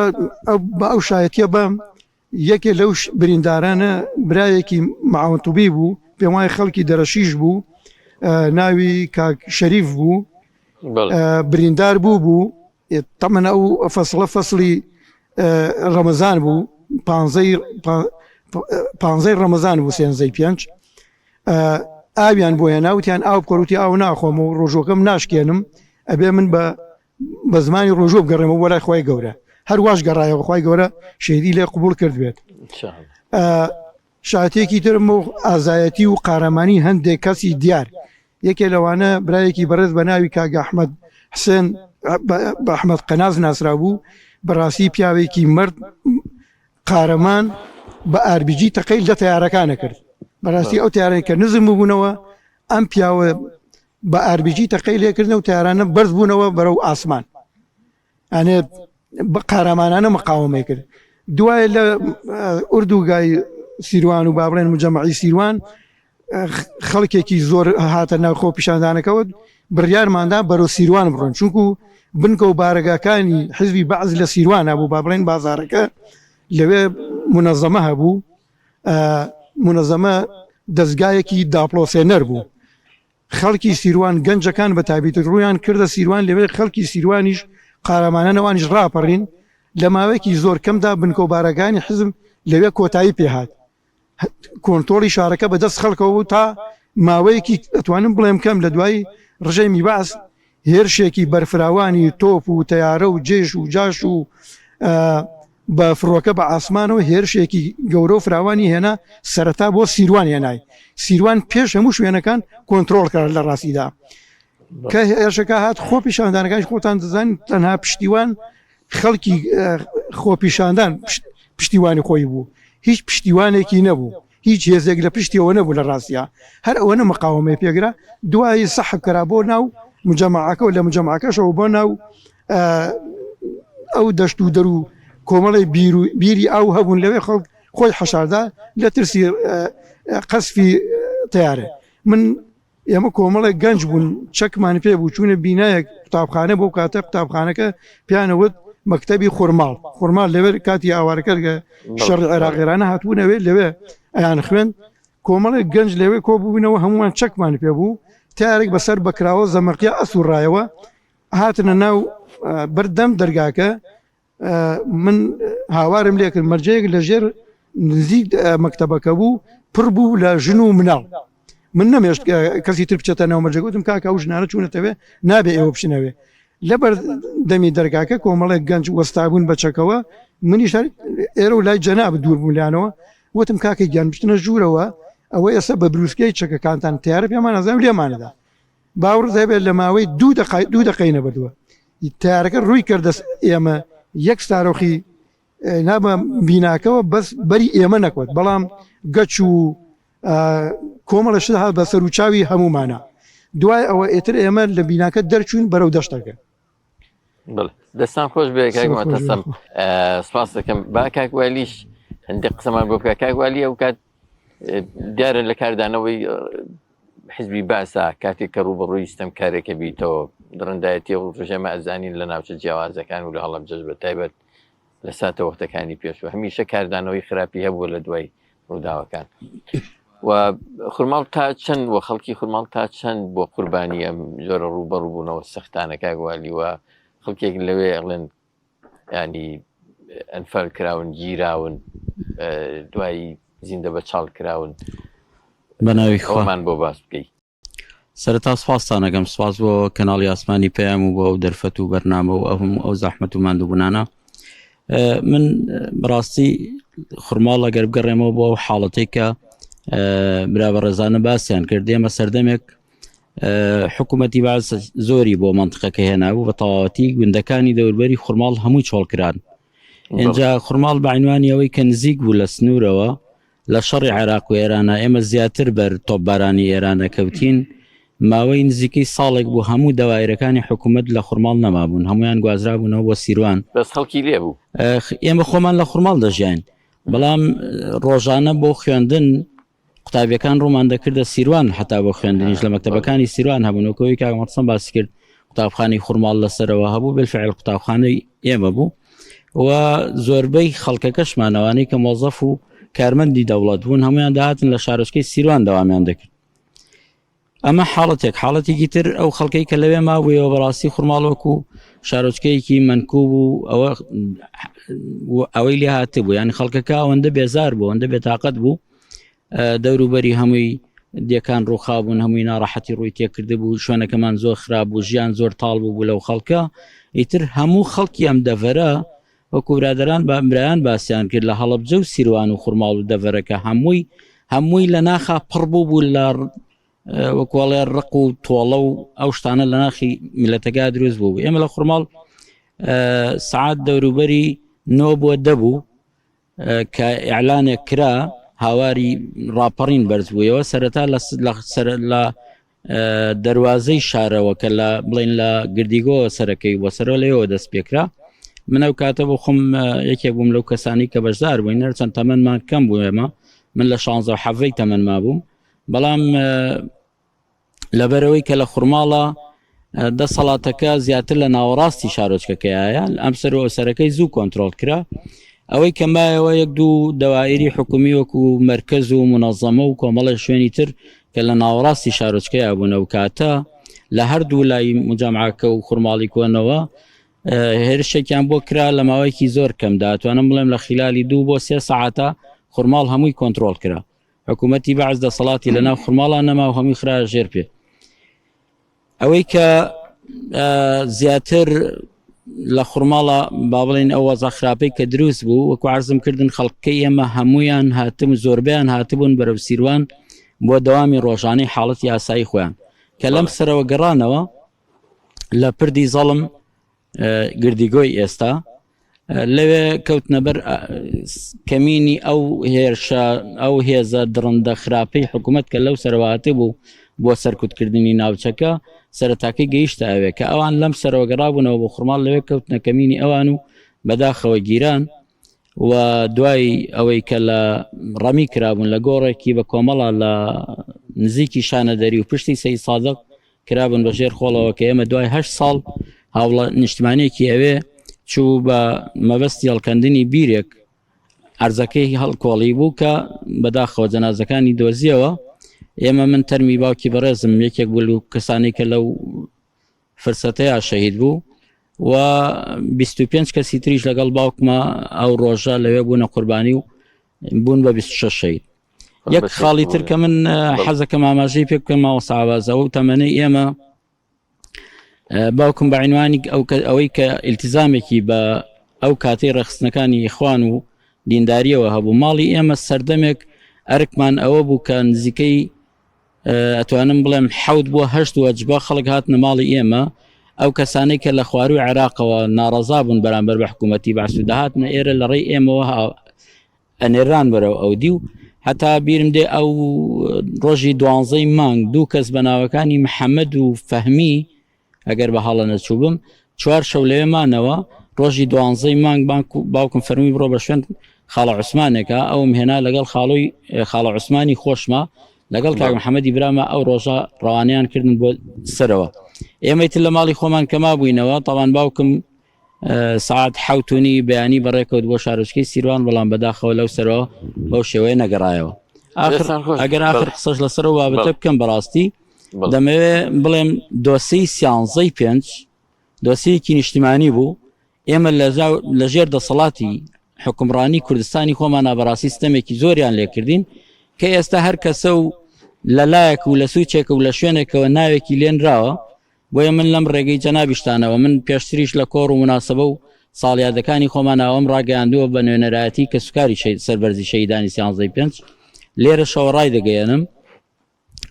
بە ئەو شایەتیە بەم یەکێ لەو بریندارانە برایەکی معاون طبی بوو، پێم وایە خەڵکی دەرەشیش بوو، ناوی کاک شەریف بوو، بریندار بوو بوو تەمەن ئەو فەسڵە فەسڵی ڕەمەزان بوو پانزەی پانزەی ڕەمەزان بوو سێنزەی پێنج ئاویان بۆ هێنا وتیان ئاو بخۆروتی ئاو ناخۆم و ڕۆژۆکەم ناشکێنم ئەبێ من بە بە زمانی ڕۆژۆ بگەڕێمەوە بۆ لای خی گەورە هەر واش گەڕایەوە خی گەورە شەهیدی لێ قوبول کرد بێت شایەتێکی ترم و ئازایەتی و قارەمانی هەندێک کەسی دیار، یەکێ لەوانە برایەکی بەڕێز بە ناوی کاک ئەحمەد حسێن بە ئەحمەد قەناس ناسراوبوو، بەڕاستی پیاوێکی مەرد قارەمان بە ئاربیجی تەقەی لە تەیارەکان ئەکرد، بەڕاستی ئەو تەیارانەی کە نزم ببوونەوە ئەم پیاوە بە ئاربیجی تەقەی لێکردن و تەیارانە بەرز بوونەوە بەرەو ئاسمان. ئەنێ قارەمانانە مقاومەی کرد دوای لە ئوردوگای سیروان و با بڵێن مجەمەعی سیروان خەڵکێکی زۆر هاتە ناو خۆ پیشاندانەکەەوە بڕیارماندا بەرەو سیروان بڕۆن چونکو بنکە و بارەگاکانی حزبی بەعز لە سیروانە بوو با بڵێن بازارەکە لەوێ منەزەمە هەبوو منەزەمە دەستگایەکی داپڵۆسێنەر بوو خەڵکی سیروان گەنجەکان بە تایبەتی ڕوویان کردە سیروان لەوێ خەڵکی سیروانیش قارەمانانە ئەوانیش ڕاپەڕین لە ماوەیەکی زۆر کەمدا بنکە و بارەگانی حزب لەوێ کۆتایی پێهات کۆنتۆڵی شارەکە بە دەست خەڵکەوە بوو تا ماوەیەکی ئەتوانم بڵێم کەم لە دوای ڕژێمی بەعس هێرشێکی بەرفراوانی تۆپ و تەیارە و جێش و جاش و بە فڕۆکە بە ئاسمانەوە هێرشێکی گەورە و فراوانی هێنا، سەرەتا بۆ سیروان هێنای، سیروان پێش هەموو شوێنەکان کۆنترۆڵ کرا لە ڕاستیدا کە هێرشەکە هات خۆپیشاندانەکانیش خۆتان دەزانن تەنها پشتیوان خەڵکی خۆپیشاندان پشتیوانی خۆی بوو هیچ پشتیوانێکی نەبوو هیچ هێزێک لە پشتیەوە نەبوو لە ڕاستیا هەر ئەوەنە مقاومەی پێگرا دوایی سەحب کرا بۆ ناو مجەمەعەکە و لە مجەمەعەکەشەوە بۆ ناو ئەو دەشت و دەر و کۆمەڵی بیری ئاو هەبوون لەوێ خەڵک خۆی حەشاردا لە ترسی قەسفی تیارە من ئێمە کۆمەڵێک گەنج بوون چەکمان پێ بوو چوونە بینایەک قوتابخانە بۆ کاتە قوتابخانەکە پیانەوت مەکتەبی خورماڵ خورماڵ لەوێ کاتی ئاوارەکە شەڕی عێراق ئێرانە هاتبوونەوێ لەوێ ئەیان خوێند. کۆمەڵێک گەنج لەوێ کۆبووینەوە هەمووان چەکمان پێ بوو تارێک بەسەر بەکراوە زەمەقیا ئەسوڕایەوە هاتنە ناو بەردەم دەرگاکە من هاوارم لێکرد مەرجەیەک لە ژێر نزیک مەکتەبەکە بوو پڕ بوو لە ژن و مناڵ من نەمێشت کەسی تر بچێتە ناو مەرجەکە وتم کاکە ئەو ژنانە چوونەتەوێ نابێ ئێوە بچنەوێ لەبەر دەمی دەرگاکە کۆمەڵێک گەنج وەستابوون بە چەکەوە منیش هەر ئێرە و لای جەناب دوور بووم لانەوە وتم کاکە گیان بچنە ژوورەوە ئەوە ئێستا بە بروسکەی چەکەکانتان تیارە پێمان ئەزان لێمانەدا باوەڕت هەبێت لە ماوەی دوو دقای دوو دقەی نەبردووە تارەکە ڕووی کردە ئێمە یەک سارۆخی نابە بیناکەوە بەس بەری ئێمە نەکوت بەڵام گەچ و کۆمەڵە شت هات بەسەر و چاوی هەمومانە دوای ئەوە ئێتر ئێمە لە بیناکە دەرچوین بەرەو دەشتەکە دەستان خۆش بێ کاک مەتەسەم سپاس دەکەم با کاک والیش هەندێک قسەمان بۆ بکە کاک والی ئەو کات دیارە لە کاردانەوەی حزبی باسە کاتێک کە ڕووبەڕووی ستەمکارێکە بیتەوە دڕندایەتی و ڕژێمە ئەزانین لە ناوچە جیاوازەکان و لە هەڵەبجەش بە تایبەت لە ساتە وەختەکانی پێشوە هەمیشە کاردانەوەی خراپی هەبووە لە دوای ڕووداوەکان و خورماڵ تا چەند و خەڵکی خورماڵ تا چەند بۆ قوربانی ئەم جۆرە ڕووبەڕووبوونەوە سەختانە کاک والی و خەڵکێک لەوێ ئەڵێن ینی ئەنفال کراون گیراون دوایی زیندە بە چاڵ کراون بە ناوی خۆمان بۆ باس بکەیت سەرەتا سپاستان ئەکەم سپاس بۆ کەناڵی ئاسمانی پەیام و بۆ ئەو دەرفەت و بەرنامە و ئەو هەموو ئەو زەحمەت و ماندووبوونانە من بەڕاستی خورماڵ ئەگەر بگەڕێمەوە بۆ ئەو حاڵەتێک کە برا بەڕێزانە باسیان کرد ئێمە سەردەمێک حکوومەتی باز زۆری بۆ منطقەکە هێنابوو بە تەواوەتی گوندەکانی دەوربەری خورماڵ هەمووی چۆڵ کران اینجا خورماڵ بەعنوانی ئەوەی کە نزیک بوو لە سنوورەوە لە شەڕی عێراق و ئێرانا ئێمە زیاتر بەر تۆپبارانی ئێرانە کەوتین، ماوەی نزیکەی ساڵێک بوو هەموو دەوایرەکانی حکوومەت لە خورماڵ نەمابوون، هەموویان گوازرابوونەوە بۆ سیروان. بەس خەڵکی لێ بوو؟ ئێمە خۆمان لە خورماڵ دەژیاین، بەڵام ڕۆژانە بۆ خوێندن قوتابیەکان ڕوومان دەکردە سیروان، حەتا بۆ خوێندنیش لە مەکتەبەکانی سیروان هەبوون، وەک ئەوەی کاک مەتسەم باسی کرد قوتابخانەی خورماڵ لەسەرەوە هەبوو، بالفعل قوتابخانەی ئێمە بوو. و زۆربەی خەڵکەکەشمان ئەوانەی کە مۆزەف و کارمەندی دەوڵەت بوون هەمویان داهاتن لە شارۆچکەی سیروان دەوامیان دەکرد ئەمە حاڵەتێک حاڵەتێکی تر ئەو خەڵکەی کە لەوێ مابوویەوە بەڕاستی خورماڵۆک و شارۆچکەیەکی مەنکوب و ئەوە ئەوەی لێ هاتبوو یانی خەڵکەکە ئەوەندە بێزار بوو ئەوەندە بێتاقەت بوو دەوروبەری هەمووی دێکان ڕووخابوون هەمووی ناڕەحەتی ڕووی تێکردبوو شوێنەکەمان زۆر خراپ بوو ژیان زۆر تاڵ بوو بوو لەو خەڵکە ئیتر هەموو خەڵکی ئەم دەڤەرە وەکو برادران بە برایان باسییان کرد لە هەڵەبجە و سیروان و خورماڵ و دەڤەرەکە هەمووی هەمووی لە ناخا پڕ بوو بوو لە وەکوڵێ ڕق و تۆڵە و ئەو شتانە لە ناخی میلەتەکە دروست بوو ئێمە لە خورماڵ سعات دەوروبەری نۆ بۆ دەبوو کە ئیعلانێک کرا هاواری ڕاپەڕین بەرز بوویەوە سەرەتا لە دەروازەی شارەوە کە لە بڵین لە گردیگۆ سەرەکەی بۆ سەرەوە لەوێوە دەست پێکرا من ئەو کاتە بۆ خۆم یەکێک بووم لەو کەسانی کە بەشدار بووین هەرچەند تەمەنمان کەم بوو ئێمە من لە 16 حەڤەی تەمەنما بووم بەڵام لەبەرەوەی کە لە خورماڵە دەسەڵاتەکە زیاتر لە ناوەڕاستی شارۆچکەکەیە ئەم سەر و سەرەکەی زوو کۆنتترۆل کرا ئەوەی کە مایەوە یەک دوو دەوایری حکومی وەکو مرکز و منەظەمە و کۆمەڵی شوێنی تر کە لە ناوەڕاستی شارۆچکەیە بوون و کاتە لە هەردوو لای مجامعەکە و خورماڵی کۆنەوە هێرشێکیان بۆ کرا لە ماوەیەکی زۆر کەمدا توانم بڵێم لە خلالی دوو بۆ سێ سەعاتە خورماڵ هەمووی کۆنتترۆل کرا حکوومەتی بەعس دەسەڵاتی لە ناو خورماڵان نەما و هەمووی خرا ژێر پێ ئەوەی کە زیاتر لە خورماڵە با بڵێن ئەو وەزا خراپەی کە دروست بوو وەکو عرضم کردن خەڵکەکەی ئێمە هەمویان هاتم زۆربیان هاتبوون بەرەو سیروان بۆ دەوامی ڕۆژانەی حاڵەتی یاسایی خۆیان کە لەم سەرەوە گەڕانەوە لە پردی زەڵم گردیگۆی ئێستا لەوێ کەوتنە بەر کەمینی ئەو هێرشە ئەو هێزە دڕندە خراپەی حکوومەت کە لەو سەرواتی بوو بۆ سەرکوتکردنی ناوچەکە سەرەتاکەی گەیشتە ئەوێ کە ئەوان لەم سەرەوە گەڕابوونەوە بۆ خورماڵ لەوێ کەوتنە کەمینی ئەوان و بەداخەوە گیران و دوای ئەوەی کە لە ڕەمی کرابوون لە گۆڕێکی بە کۆمەڵە لە نزیکی شانەدەری و پشتی سەی سادق کرابوون بە ژێر خۆڵەوە کە ئێمە دوای هه ساڵ هاوڵە نیشتمانێکی ئەوێ چوو بە مەبەستی هەڵکەندنی بیرێک عەرزەکەی هەڵکۆڵی بوو کە بەداخەوە جەنازەکانی دۆزیەوە ئێمە من تەرمی باوکی بەڕێزم یەکێک بوو لەو کەسانی کە لەو فرسەتەیە شەهید بوو و 25 کەسی تریش لەگەڵ باوکمە ئەو ڕۆژە لەوێ بوونە قوربانی و بوون بە 26 شەهید یەک خاڵی تر کە من حەزەکەم ئاماژەی پێ بکەم ماوە ساوازەوە و تەمەنەی ئێمە باوکم بە عینوانی ئەو ئەوەی کە ئیلتیزامێکی بە ئەو کاتەی ڕێکخستنەکانی ئیخوان و دینداریەوە هەبوو ماڵی ئێمە سەردەمێک ئەرکمان ئەوە بوو کە نزیکەی ئەتوانم بڵێم حەوت بۆ هەشت وەجبە خەڵک هاتنە ماڵی ئێمە ئەو کەسانەی کە لە خواروی عێراقەوە ناڕەزا بوون بەرامبەر بە حکوومەتی بەعس و دەهاتنە ئێرە لە ڕێی ئێمەوە ئەنێران بەرەو ئەودیو هەتا بیرم دێ ئەو ڕۆژی دوانزەی مانگ دوو کەس بە ناوەکانی محەممەد و فەهمی ئەگەر بە هەڵە نەچووبم چوار شەو لەوێ مانەوە ڕۆژی دوانزەی مانگ بانک و باوکم فەرمی بڕۆ بە شوێن خاڵە عوسمانێکە ئەوم هێنا لەگەڵ خاڵۆی خاڵە عوسمانی خۆشمە لەگەڵ کاک محەممەدی برامە ئەو ڕۆژە ڕەوانیان کردن بۆ سەرەوە ئێمەی تر لە ماڵی خۆمان کەما بووینەوە تاوان باوکم سەعات حەوتونی بەیانی بەڕێکەوت بۆ شارۆچکەی سیروان بەڵام بەداخەوە لەو سەرەوە بەو شێوەیە نەگەڕایەوە ئەگەر ئاخر قسەش لەسەر و بابەتە بکەم بەڕاستی دەمەوێ بڵێم دۆسیی سیانزەی پێنج دۆسیەکی نیشتیمانی بوو ئێمە لە ژێر دەسەڵاتی حکومڕانی کوردستانی خۆمانە بەڕاستی ستەمێکی زۆریان لێکردین کە ئێستا هەر کەسە و لەلایەک و لە سوچێکە و لە شوێنێکەوە ناوێکی لێنراوە بۆیە من لەم ڕێگەی جەنابیشتانەوە من پێشتریش لە کۆڕ و موناسەبە و ساڵیادەکانی خۆمان ئەوەم ڕاگەیاندووە بە نوێنەرایەتی کەسوکاری سەربەرزی شەهیدانی سیانزەی پێنج لێرەشەوە ڕایدەگەیەنم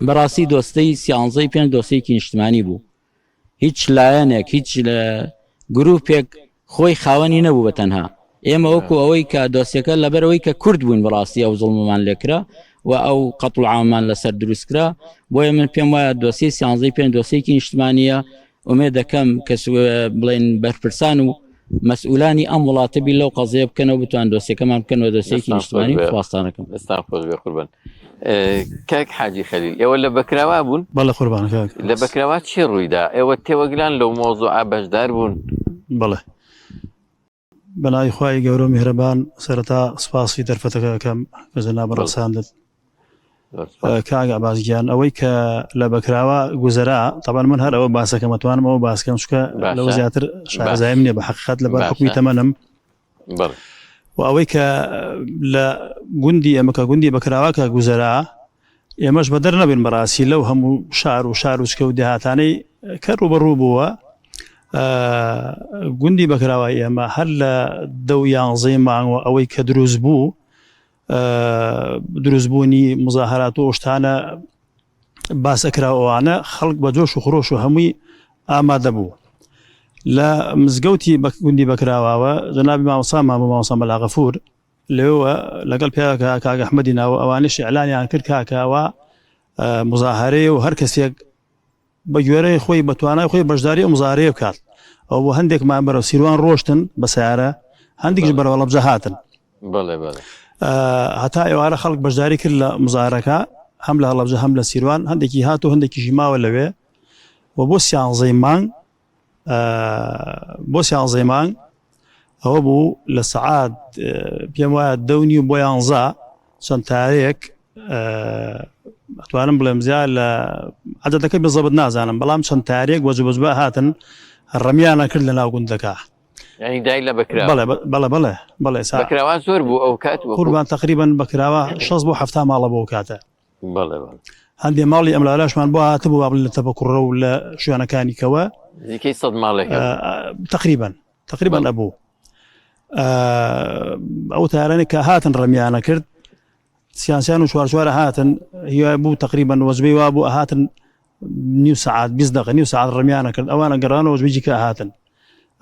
بەڕاستی دۆستەی سیانزەی پێنج دۆسیەکی نیشتمانی بوو هیچ لایەنێک هیچ لە گروپێک خۆی خاوەنی نەبوو بە تەنها ئێمە وەکو ئەوەی کە دۆسیەکە لەبەرەوەی کە کورد بووین بەڕاستی ئەو زوڵممان لێکرا و ئەو قەتڵ و عاممان لەسەر دروست کرا بۆیە من پێم وایە دۆسیەی سیانزەی پێنج دۆسیەکی نیشتمانیە ئومێد دەکەم کە بڵێن بەرپرسان و مەسئولانی ئەم وڵاتە بیر لەو قەزیە بکەنەوە بتوان دۆسیەکەمان بکەنەوە دۆسیەکی نیشتمانی و خواستانەکەم. دەستان خۆش بێ قوربان. کاک حاجی خەلیل ئێوە لە بەکراوا بوون؟ بەڵێ قوربان کاک. لە بەکراوا چی ڕوویدا؟ ئێوە تێوەگلان لەو مەوزوعە بەشدار بوون؟ بەڵێ. بەناوی خوای گەورە و میهرەبان سەرەتا سوپاسی دەرفەتەکە ئەکەم کە جەنابت ڕەخساندت. کاک عەباس گیان ئەوەی کە لە بەکراوە گوزەرا تەبعەن من هەر ئەوە باسەکەم ئەتوانم ئەوە باسکەم چونکە لەوە زیاتر شارەزایم نییە بە حەقیقەت لەبەر حوکمی تەمەنم. و ئەوەی کە لە گوندی ئێمە کە گوندی بەکراوە کە گوزەرا ئێمەش بەدەر نەبین بەڕاستی لەو هەموو شار و شارۆچکە و دێهاتانەی کە ڕووبەڕوو بووە گوندی بەکراوای ئێمە هەر لە دە و یانزەی مانگوە ئەوەی کە دروست بوو دروستبوونی مزاهرات و شتانە باس ئەکرا ئەوانە خەڵک بە جۆش و خرۆش و هەمووی ئامادە بوو لە مزگەوتی گوندی بەکراواوە جەنابی مامۆسامان بۆ مامۆسا مەلا غەفور لەوێوە لەگەڵ پیاوێکە کاک ئەحمەدی ناوە ئەوانیش ئیعلانیان کرد کاکە ئەوە مزاهرەیە و هەر کەسێک بە گوێرەی خۆی بە توانای خۆی بەشداری ئەو مزاهرەیە بکات ئەو بۆ هەندێکمان بەرەو سیروان ڕۆشتن بە سیارە هەندێکیش بەرەو هەڵەبجە هاتن بەڵێ بەڵێ هەتا ئێوارە خەڵک بەشداری کرد لە مزارەکە هەم لە هەڵەبجە هەم لە سیروان هەندێکی هات و هەندێکیشی ماوە لەوێ و بۆ سیانزەی مانگ بۆ سیانزەی مانگ ئەوە بوو لە سەعات پێم وایە دەونی و بۆ یانزە چەند تارێک ئەتوانم بڵێم زیاد لە عددەکە بزەبت نازانم بەڵام چەند تارێک وەجبەجبە هاتن ڕمیانە کرد لە ناو گوندەکە یعنی دای لە بەکرا بەڵێ بەڵێ بەڵێ بەڵێ بەکراوە زۆر بوو ئەو کات قوربان تقریبا بەکراوە 6 بۆ 70 ماڵە بۆ کاتە بەڵێ بەڵێ هەندێ ماڵی ئەملالاشمان بۆ هاتبوو با بڵێن لە تەپە کوڕە و لە شوێنەکانی کەوە نزیکەی 100 ماڵێک تقریبا تقریبا ئەبوو ئەو تارانێک کە هاتن ڕمیانە کرد سیاسیان و چوارچوارە هاتن هیوای بوو تقریبا وەجبەی وا بوو هاتن نیو سعات 20 دقیقە نیو سعات ڕمیانە کرد ئەوانە گەڕانەوە وەجبەی کە هاتن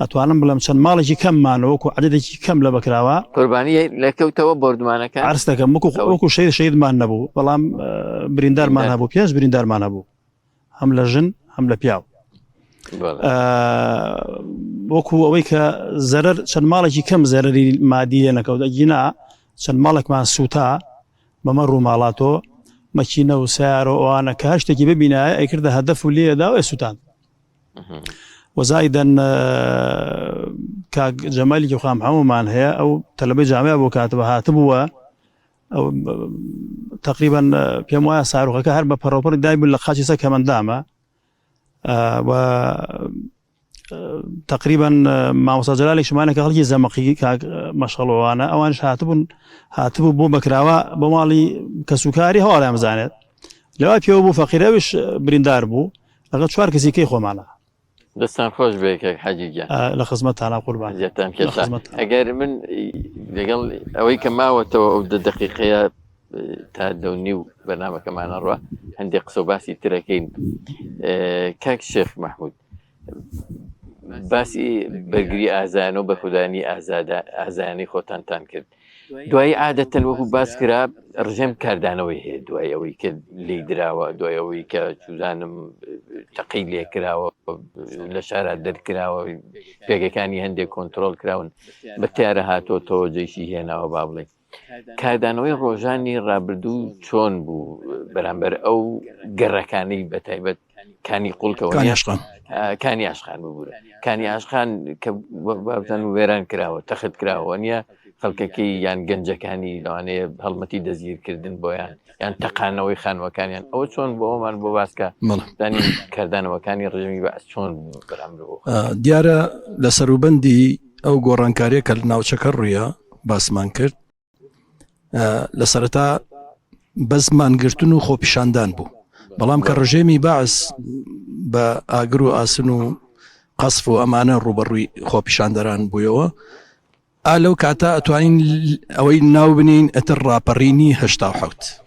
ئەتوانم بڵێم چەند ماڵێکی کەم مانەوە وەکو عەدەدێکی کەم لە بەکراوە. قوربانی لە کەوتەوە بۆردومانەکە؟ عەرز دەکەم وەکو وەکو شەهید شەهیدمان نەبوو بەڵام بریندارمان هەبوو پێنج بریندارمان هەبوو هەم لە ژن هەم لە پیاو وەکو ئەوەی کە زەرەر چەند ماڵێکی کەم زەرەری مادی لێ نەکەوت ئەگینا چەند ماڵێکمان سووتا بەمە ڕووماڵاتۆ مەکینە و سیارە و ئەوانە کە هەر شتێکی ببینایە ئەیکردە هەدەف و لێدا و ئەیسووتاند. وزایدەن کاک جەمالی جوخام هەمومان هەیە ئەو تەلەبەی جامعە بۆ کاتەوە هاتبووە ئەو تقریبا پێم وایە ساروخەکە هەر بە پەڕۆپڕی دایبوو لە قاچی سە کەمەندامە و تقریبا مامۆستا جەلالی شمانە کە خەڵکی زەمەقی کاک مەشغەڵەوانە ئەوانش هاتبوون هاتبوو بۆ بەکراوە بۆ ماڵی کەسوکاری هەواڵیان بزانێت لەوای پێوە بوو فەقیرەویش بریندار بوو لەگەڵ چوار کەسی کەی خۆمانە. دەستان خۆش بێ کاک حاجی گیان. لە خزمەتتانە قوربان. زیاتان کێشا. ئەگەر من لەگەڵ ئەوەی کە ماوەتەوە ئەو دە دەقیقەیە تا دە و نیو بەرنامەکەمان ئەڕوا هەندێک قسە و باسی ترەکەین کاک شێخ مەحمود باسی بەرگری ئازایانە و بەرخودانی ئازایانەی خۆتانتان کرد دوایی عادەتەن وەکو باس کرا ڕژێم کاردانەوەی هەیە دوای ئەوەی کە لی دراوە دوای ئەوەی کە چوزانم تەقی لێکراوە لە شارا دەرکراوە پێگەکانی هەندێک کۆنتترۆل کراون بە تیارە هاتۆتەوە جێشی هێناوە با بڵێ کاردانەوەی ڕۆژانی ڕابردوو چۆن بوو بەرامبەر ئەو گەڕەکانەی بە تایبەت کانی قوڵکەوە کانی عاشقان کانی عاشقان ببوورە کانی عاشقان کە بابزان وێران کراوە تەخت کراوە نییە خەڵکەکەی یان گەنجەکانی لەوانەیە هەڵمەتی دەستگیرکردن بۆیان یان تەقانەوەی خانوەکانیان ئەوە چۆن بۆ ئەومان بۆ باسکە دانی کاردانەوەکانی ڕژێمی بەعس چۆن بەرامبەر بۆ دیارە لە سەروبەندی ئەو گۆڕانکاریە کە لە ناوچەکە ڕوویە باسمان کرد لە سەرەتا بەس مانگرتن و خۆپیشاندان بوو بەڵام کە ڕژێمی بەعس بە ئاگر و ئاسن و قەسف و ئەمانە ڕوبەڕووی خۆپیشاندەران بوویەوە ئا لەو کاتە ئەتوانین ئەوەی ناو بنین ئەتر ڕاپەڕینی 1970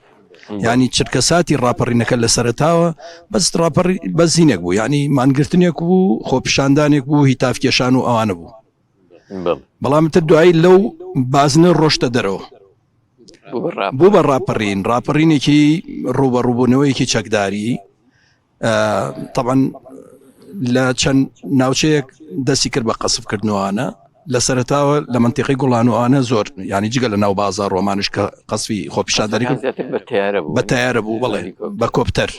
ینی چرکەساتی ڕاپەڕینەکە لە سەرتاوە بەس ڕاپەڕی بەزینێک بوو ینی مانگرتنێک بوو خۆپیشاندانێک بوو هیتافکێشان و ئەوانە بوو بەڵام تر دوایی لەو بازنە ڕۆشتە دەرەوە بوو بە ڕاپەڕین ڕاپەڕینێکی ڕوبەڕووبوونەوەیەکی چەکداری طبعا لە چەند ناوچەیەک دەستی کرد بە قەسفکردنەوەە لە سەرتاوە لە منتیقی گوڵانوانە زۆر ینی جگە لە ناو بازار ڕۆمانش کە قەسفی خۆپیشاندەری بە تیارە بوو بڵێ بە کۆپتەر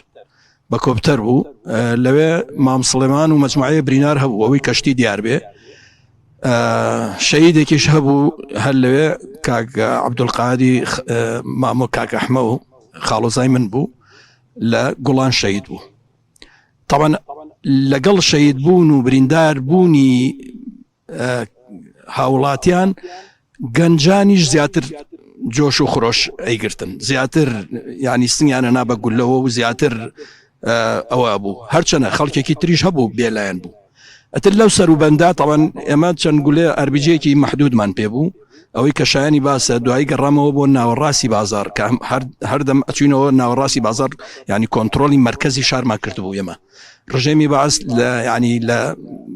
بە کۆپتەر بوو لەوێ مام سڵێمان و مەجموعەیە برینار هەبوو ئەوەی کەشتی دیار بێ شەیدێکیش هەبوو هەر لەوێ کاک عبدولقادی مامۆ کاک ئەحمە و خاڵۆزای من بوو لە گوڵان شەید بوو تاوان لەگەڵ شەید بوون و بریندار بوونی هاوڵاتیان گەنجانیش زیاتر جۆش و خرۆش ئەیگرتن زیاتر ینی سنگیانە نا بە گولەوە و زیاتر ئەوە بوو هەرچەنە خەڵکێکی تریش هەبوو بێلایەن بوو ئەتر لەو سەروبەندا تاوان ئێمە چەند گولێ ئەربیجێکی محدودمان پێ بوو ئەوەی کە شایانی باسە دوایی گەڕامەوە بۆ ناوەڕاستی بازار کە هەردەم ئەچوینەوە ناوەڕاستی بازار ینی کۆنتترۆلی مرکزی شارمان کردبوو ئێمە ڕژێمی بەعس لە ینی لە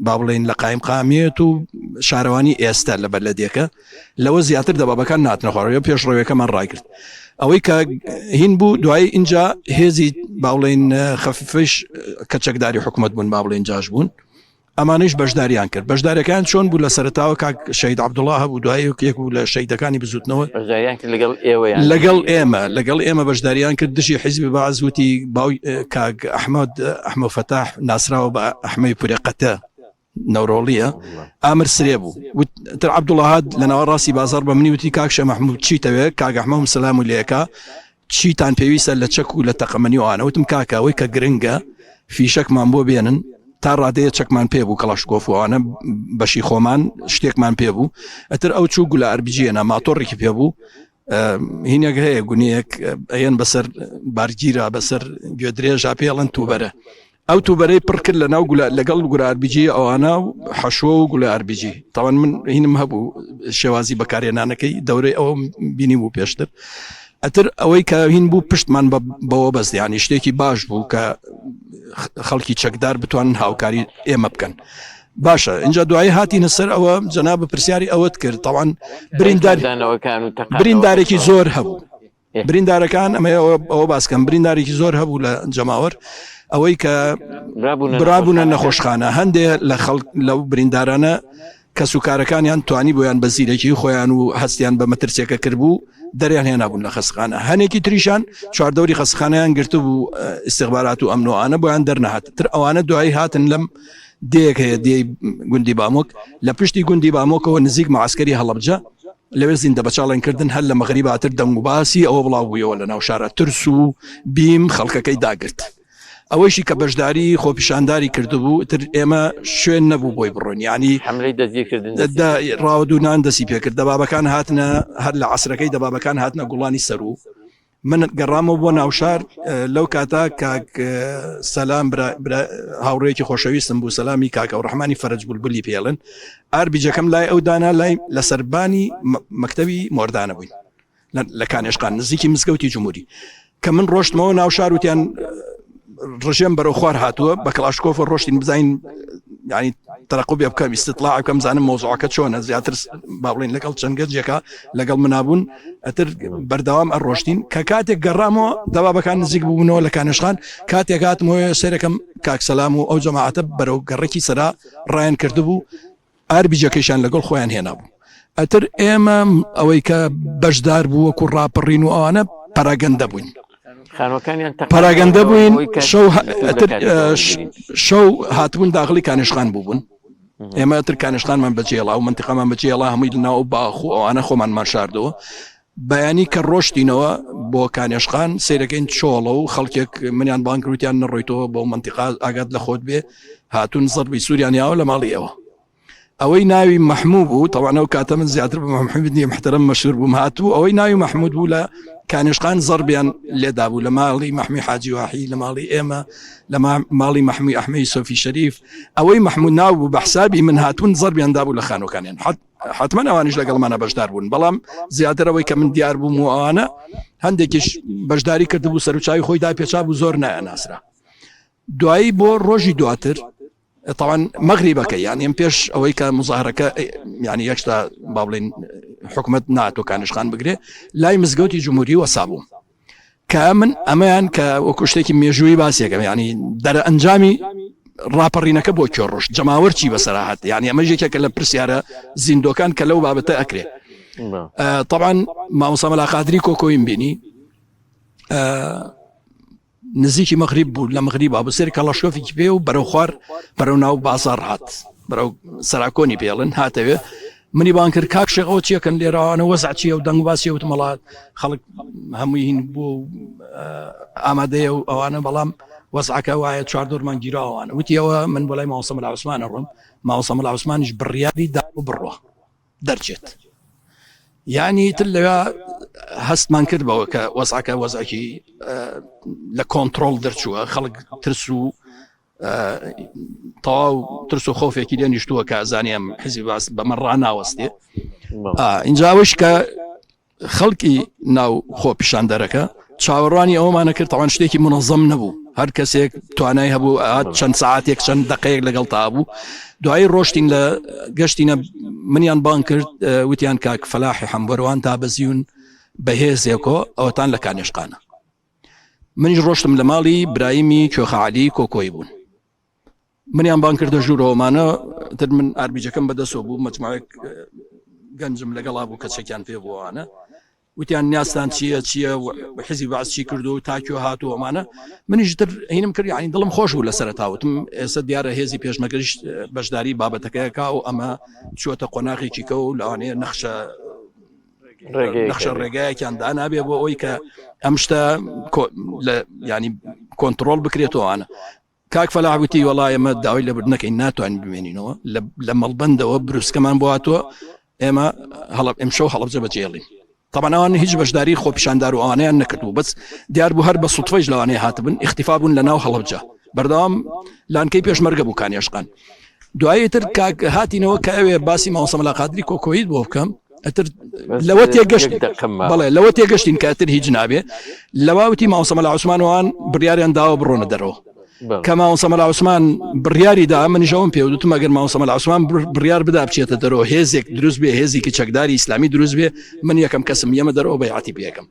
با بڵێین لە قایم قامیێت و شارەوانی ئێستا لە بەلەدیەکە لەوە زیاتر دەبابەکان ناتنە خوارەوە پێش ڕێوەکەمان ڕایکرد ئەوەی کە هین بوو دوایی اینجا هێزی با بڵێین خەفیفش کە چەکداری حکوومەت بوون با بڵێن جاش بوون ئەمانەیش بەشداریان کرد بەشدارەکان چۆن بوو لە سەرتاوە کاک شەید عبدوڵا هەبوو دوای یەک بوو لە شەیدەکانی بزوتنەوە لەگەڵ ئێوە لەگەڵ ئێمە لەگەڵ ئێمە بەشداریان کرد دژی حیزبی بەعس وتی باو کاک ئەحمەد ئەحمە فەتاح ناسراوە بە ئەحمەی پورێقەتە نەورۆڵیە ئامر سرێ بوو تر عبدوڵهات لە ناوە ڕاستی بازار بە منی وتی کاک شێ محمود چیتەوێ کاک ئەحمەم سەلام و لێکا چیتان پێویستە لە چەک و لە تەقەمەنی و ئەوانە؟ وتم کاکە ئەوەی کە گرنگە فیشەکمان بۆ بێنن، تا ڕادەیە چەکمان پێ بوو کەڵاشکۆف و ئەوانە بەشی خۆمان شتێکمان پێ بوو، ئەتر ئەو چوو گولە ئەربجیەنا ماتۆڕێکی پێ بوو، هینێک هەیە گونیەک ئەیەن بەسەر بارگیرا بەسەر گوێدرێژا پێڵەن توبەرە ئەو توبەرەی پڕ کرد لە ناو گولە لەگەڵ گولە ئاربیجی ئەوانە و حەشوە و گولە ئاربیجی تاوان من هینم هەبوو شێوازی بەکارهێنانەکەی دەورەی ئەوە بینی بوو پێشتر ئەتر ئەوەی کە هین بوو پشتمان بەوە بەست ینی شتێکی باش بوو کە خەڵکی چەکدار بتوانن هاوکاری ئێمە بکەن باشە اینجا دوایی هاتینە سەر ئەوە جەناب پرسیاری ئەوەت کرد تاوان بریندار بریندارێکی زۆر هەبوو بریندارەکان ئەمە ئەوە باسکەم بریندارێکی زۆر هەبوو لە جەماوەر ئەوەی کە برابوونە نەخۆشخانە هەندێ لە خەڵک لەو بریندارانە کەس و کارەکانیان توانی بۆیان بە زیرەکی خۆیان و هەستیان بە مەترسیەکە کردبوو دەریان هێنابوون لە خەسخانە هەنێکی تریشان چواردەوری خەسخانیان گرتبوو استخبارات و ئەمنۆئانە بۆیان دەرنەهات تر ئەوانە دوایی هاتن لەم دێیەک هەیە دێی گوندی بامۆک لە پشتی گوندی بامۆکەوە نزیک معسکەری هەڵەبجە لەوێ زیندە بەچاڵێن کردن هەر لە مەغریباتر دەنگ و باسی ئەوە بڵاو بوویەوە لە ناو شارە ترس و بیم خەڵکەکەی داگرت. ئەوەیشی کە بەشداری خۆپیشانداری کردبوو تر ئێمە شوێن نەبوو بۆی بڕۆین یعنی حملەی دەستگیرکردن ڕاوەدوونان دەسی پێکرد دەبابەکان هاتنە هەر لە عسرەکەی دەبابەکان هاتنە گوڵانی سەرو من گەڕامەوە بۆ ناوشار لەو کاتا کاک سەلام هاوڕێکی خۆشەویستم بوو سەلامی کاکە و ڕحمانی فەرج بولبلی پێڵن ئاربیجەکەم لای ئەو دانا لای لە سەربانی مەکتەبی مۆردانە بووین لە کانێشقان نزیکی مزگەوتی جمهوری کە من ڕۆشتمەوە ناو شار وتیان ڕژێم بەرەو خوار هاتووە بە کڵاشکۆفە ڕۆشتین بزانین ینی تەرەقوبێ بکەم ئیستطلاع بکەم زانم مۆزوعەکە چۆنە زیاتر با بڵین لەگەڵ چەند گەنجێکە لەگەڵ منابوون ئەتر بەردەوام ئەڕۆشتین کە کاتێک گەڕامەوە دەبابەکان نزیک بوونەوە لە کانێشخان کاتێک هاتمەوە سەرەکەم کاک سەلام و ئەو جەماعەتە بەرەو گەڕێکی سەرا ڕایان کردبوو ئاربیجەکەیشان لەگەڵ خۆیان هێنابوو. ئەتر ئێمە ئەوەی کە بەشدار بوو وەکو ڕاپەڕین و ئەوانە پەراگەندە بووین. خانوەکانیان پەراگەندە بووین شەو ئەتر شەو هاتبوون داخلی کانشخان بووبوون. ئێمە ئەتر کانشخانمان بەجێڵا و منتیقەمان بەجێڵا هەمووی لەناو باخ و ئەوانە خۆمانمان شاردەوە. بەیانی کە ڕۆشتینەوە بۆ کانێشخان سەیرەکەین چۆڵە و خەڵکێک منیان بانگ کردیان نەڕۆیتەوە بۆ منتیقا ئاگات لە خۆت بێ هاتوون زەربی سووریان یاوە لە ماڵی ئەوە ئەوەی ناوی مەحموو بوو تەوانەوە کاتە من زیاتر بە محمود نیە محتەرم مەشهور بووم هاتوو ئەوەی ناوی مەحمود بوو لە کانێشخان زەربیان لێدا بوو لە ماڵی مەحمی حاجی واحی لە ماڵی ئێمە لە ماڵی مەحمی ئەحمەی سۆفی شەریف ئەوەی مەحمود ناو بوو بە حسابی من هاتوون زەربیان دابوو لە خانوەکانیان حەت حتمما ئەوانیش لەگەڵمانە بەشدار بوون بەڵام زیاتر ئەوەی کە من دیار بووم و ئەوانە هەندێکیش بەشداری کردبوو سەرچوی خۆی دا پێچا بوو زۆر نایاناسرا دوایی بۆ ڕۆژی دواتر طبعا مەغریبەکە یان ئەم پێش ئەوەی کە مزاهرەکە ینی یەکشتا با بڵین حکومت ناتۆ کانشخان بگرێ لای مزگەوتی جمهوری وەسا بووم کە من ئەمەیان کە وەکو شتێکی مێژووی باسێکم ینی دەرە ئەنجامی ڕاپەڕینەکە بۆ کوێ ڕۆشت جەماوەر چی بەسەرا هات یعنی ئەمە یەکێکە لە پرسیارە زیندۆکان کە لەو بابەتە ئەکرێ طبعا مامۆستا مەلا قادری کۆکۆیم بینی نزیکی مەغریب بوو لە مەغریبا بوو سێر کەڵەشۆفێکی پێ و بەرەو خوار بەرەو ناو بازاڕ هات بەرەو سەراکۆنی پێڵن هاتەوێ منی بان کرد کاک شێخ ئەوە چیەکەن لێراوانە وەزع چیە و دەنگ باسی وتم وەڵا خەڵک هەمووی هین بوو و ئامادەیە و ئەوانە بەڵام وەزعەکە وایە چواردۆرمان گیراوانە وتیەوە من بۆ لای مامۆستا مەلا عوسمانە ڕۆم مامۆستا مەلا عوسمانیش بڕیاری دا و بڕۆ دەرچێت یعنی تر لەوێ هەستمان کرد بەوە کە وەزعەکە وەزعێکی لە کۆنتترۆل دەرچووە خەڵک ترس و تەواو ترس و خۆفێکی لێ نیشتووە کە زانیم حزبی باس بەمە ڕناوەستێ اینجا ئەوەش کە خەڵکی ناو خۆپیشاندەرەکە چاوەڕوانی ئەومانە کرد تاوان شتێکی منەظەم نەبوو هەر کەسێک توانای هەبوو چەند ساعتێک چەند دقەیەک لەگەڵ تا بوو دوایی ڕۆشتین لە گەشتینە منیان بان کرد وتیان کاک فەلاحی حەمبەروان تا بەزیون بەهێزێکۆ ئەوەتان لە کانێشقانە منیش ڕۆشتم لە ماڵی برایمی کوێخا عەلی کۆکۆی بوون منیان بان کردە ژوورەوەمانە تر من ئاربیجەکەم بەدەسەوە بوو مەجموعێک گەنجم لەگەڵا بوو کە چەکیان پێ بووانە وتیان نیازتان چییە چییە حزی باس چی کردو و تاکیۆ هاتوو ئەمانە منیش تر هینم کرد یعنی دڵم خۆش بوو لە سەرتاوتم ئێستا دیارە هێزی پێشمەگەریش بەشداری بابەتەکەیەکە و ئەمە چووەتە قۆناغێکی کە و لەوانەیە نەخشە نەخشە ڕێگایەکیان دانابێ بۆ ئەوی کە ئەم شتە لە ینی کۆنتترۆل بکرێتەوەوانە کاک فەلاح وتی وەڵا ئێمە داوای لەبرد نەکەین ناتوانین بمێنینەوە لە مەڵبندەوە بروسکەمان بۆ هاتووە ئێمە هەڵب ئەمشەو هەڵبجە بەجێڵین طبعا ئەوان هیچ بەشداری خۆپیشاندار و ئەوانەیان نەکردبوو بەس دیار بوو هەر بە سوتفەیش لەوانەیە هاتبن ئیختیفا بوون لە ناو هەڵەبجە بەردەوام لانکەی پێشمەرگە بوو کانیشقان دوایی تر کاک هاتینەوە کە ئەوێ باسی مامۆستا مەلا قادری کۆکۆیت بۆ بکەم ئەتر لەوە تێگەشت بەڵێ لەوە تێگەشتین کە ئەتر هیچ نابێ لەواوتی مامۆستا مەلا عوسمانوان بڕیاریان داوە بڕۆنە دەرەوە کە مامۆستا مەلا عوسمان بڕیاری دا منیش ئەوم پێ وتم ئەگەر مامۆستا مەلا عوسمان بڕیار بدا بچێتە دەرەوە هێزێک دروست بێ هێزێکی چەکداری ئیسلامی دروست بێ من یەکەم کەسم یەمە دەرەوە بەیعەتی پێکەم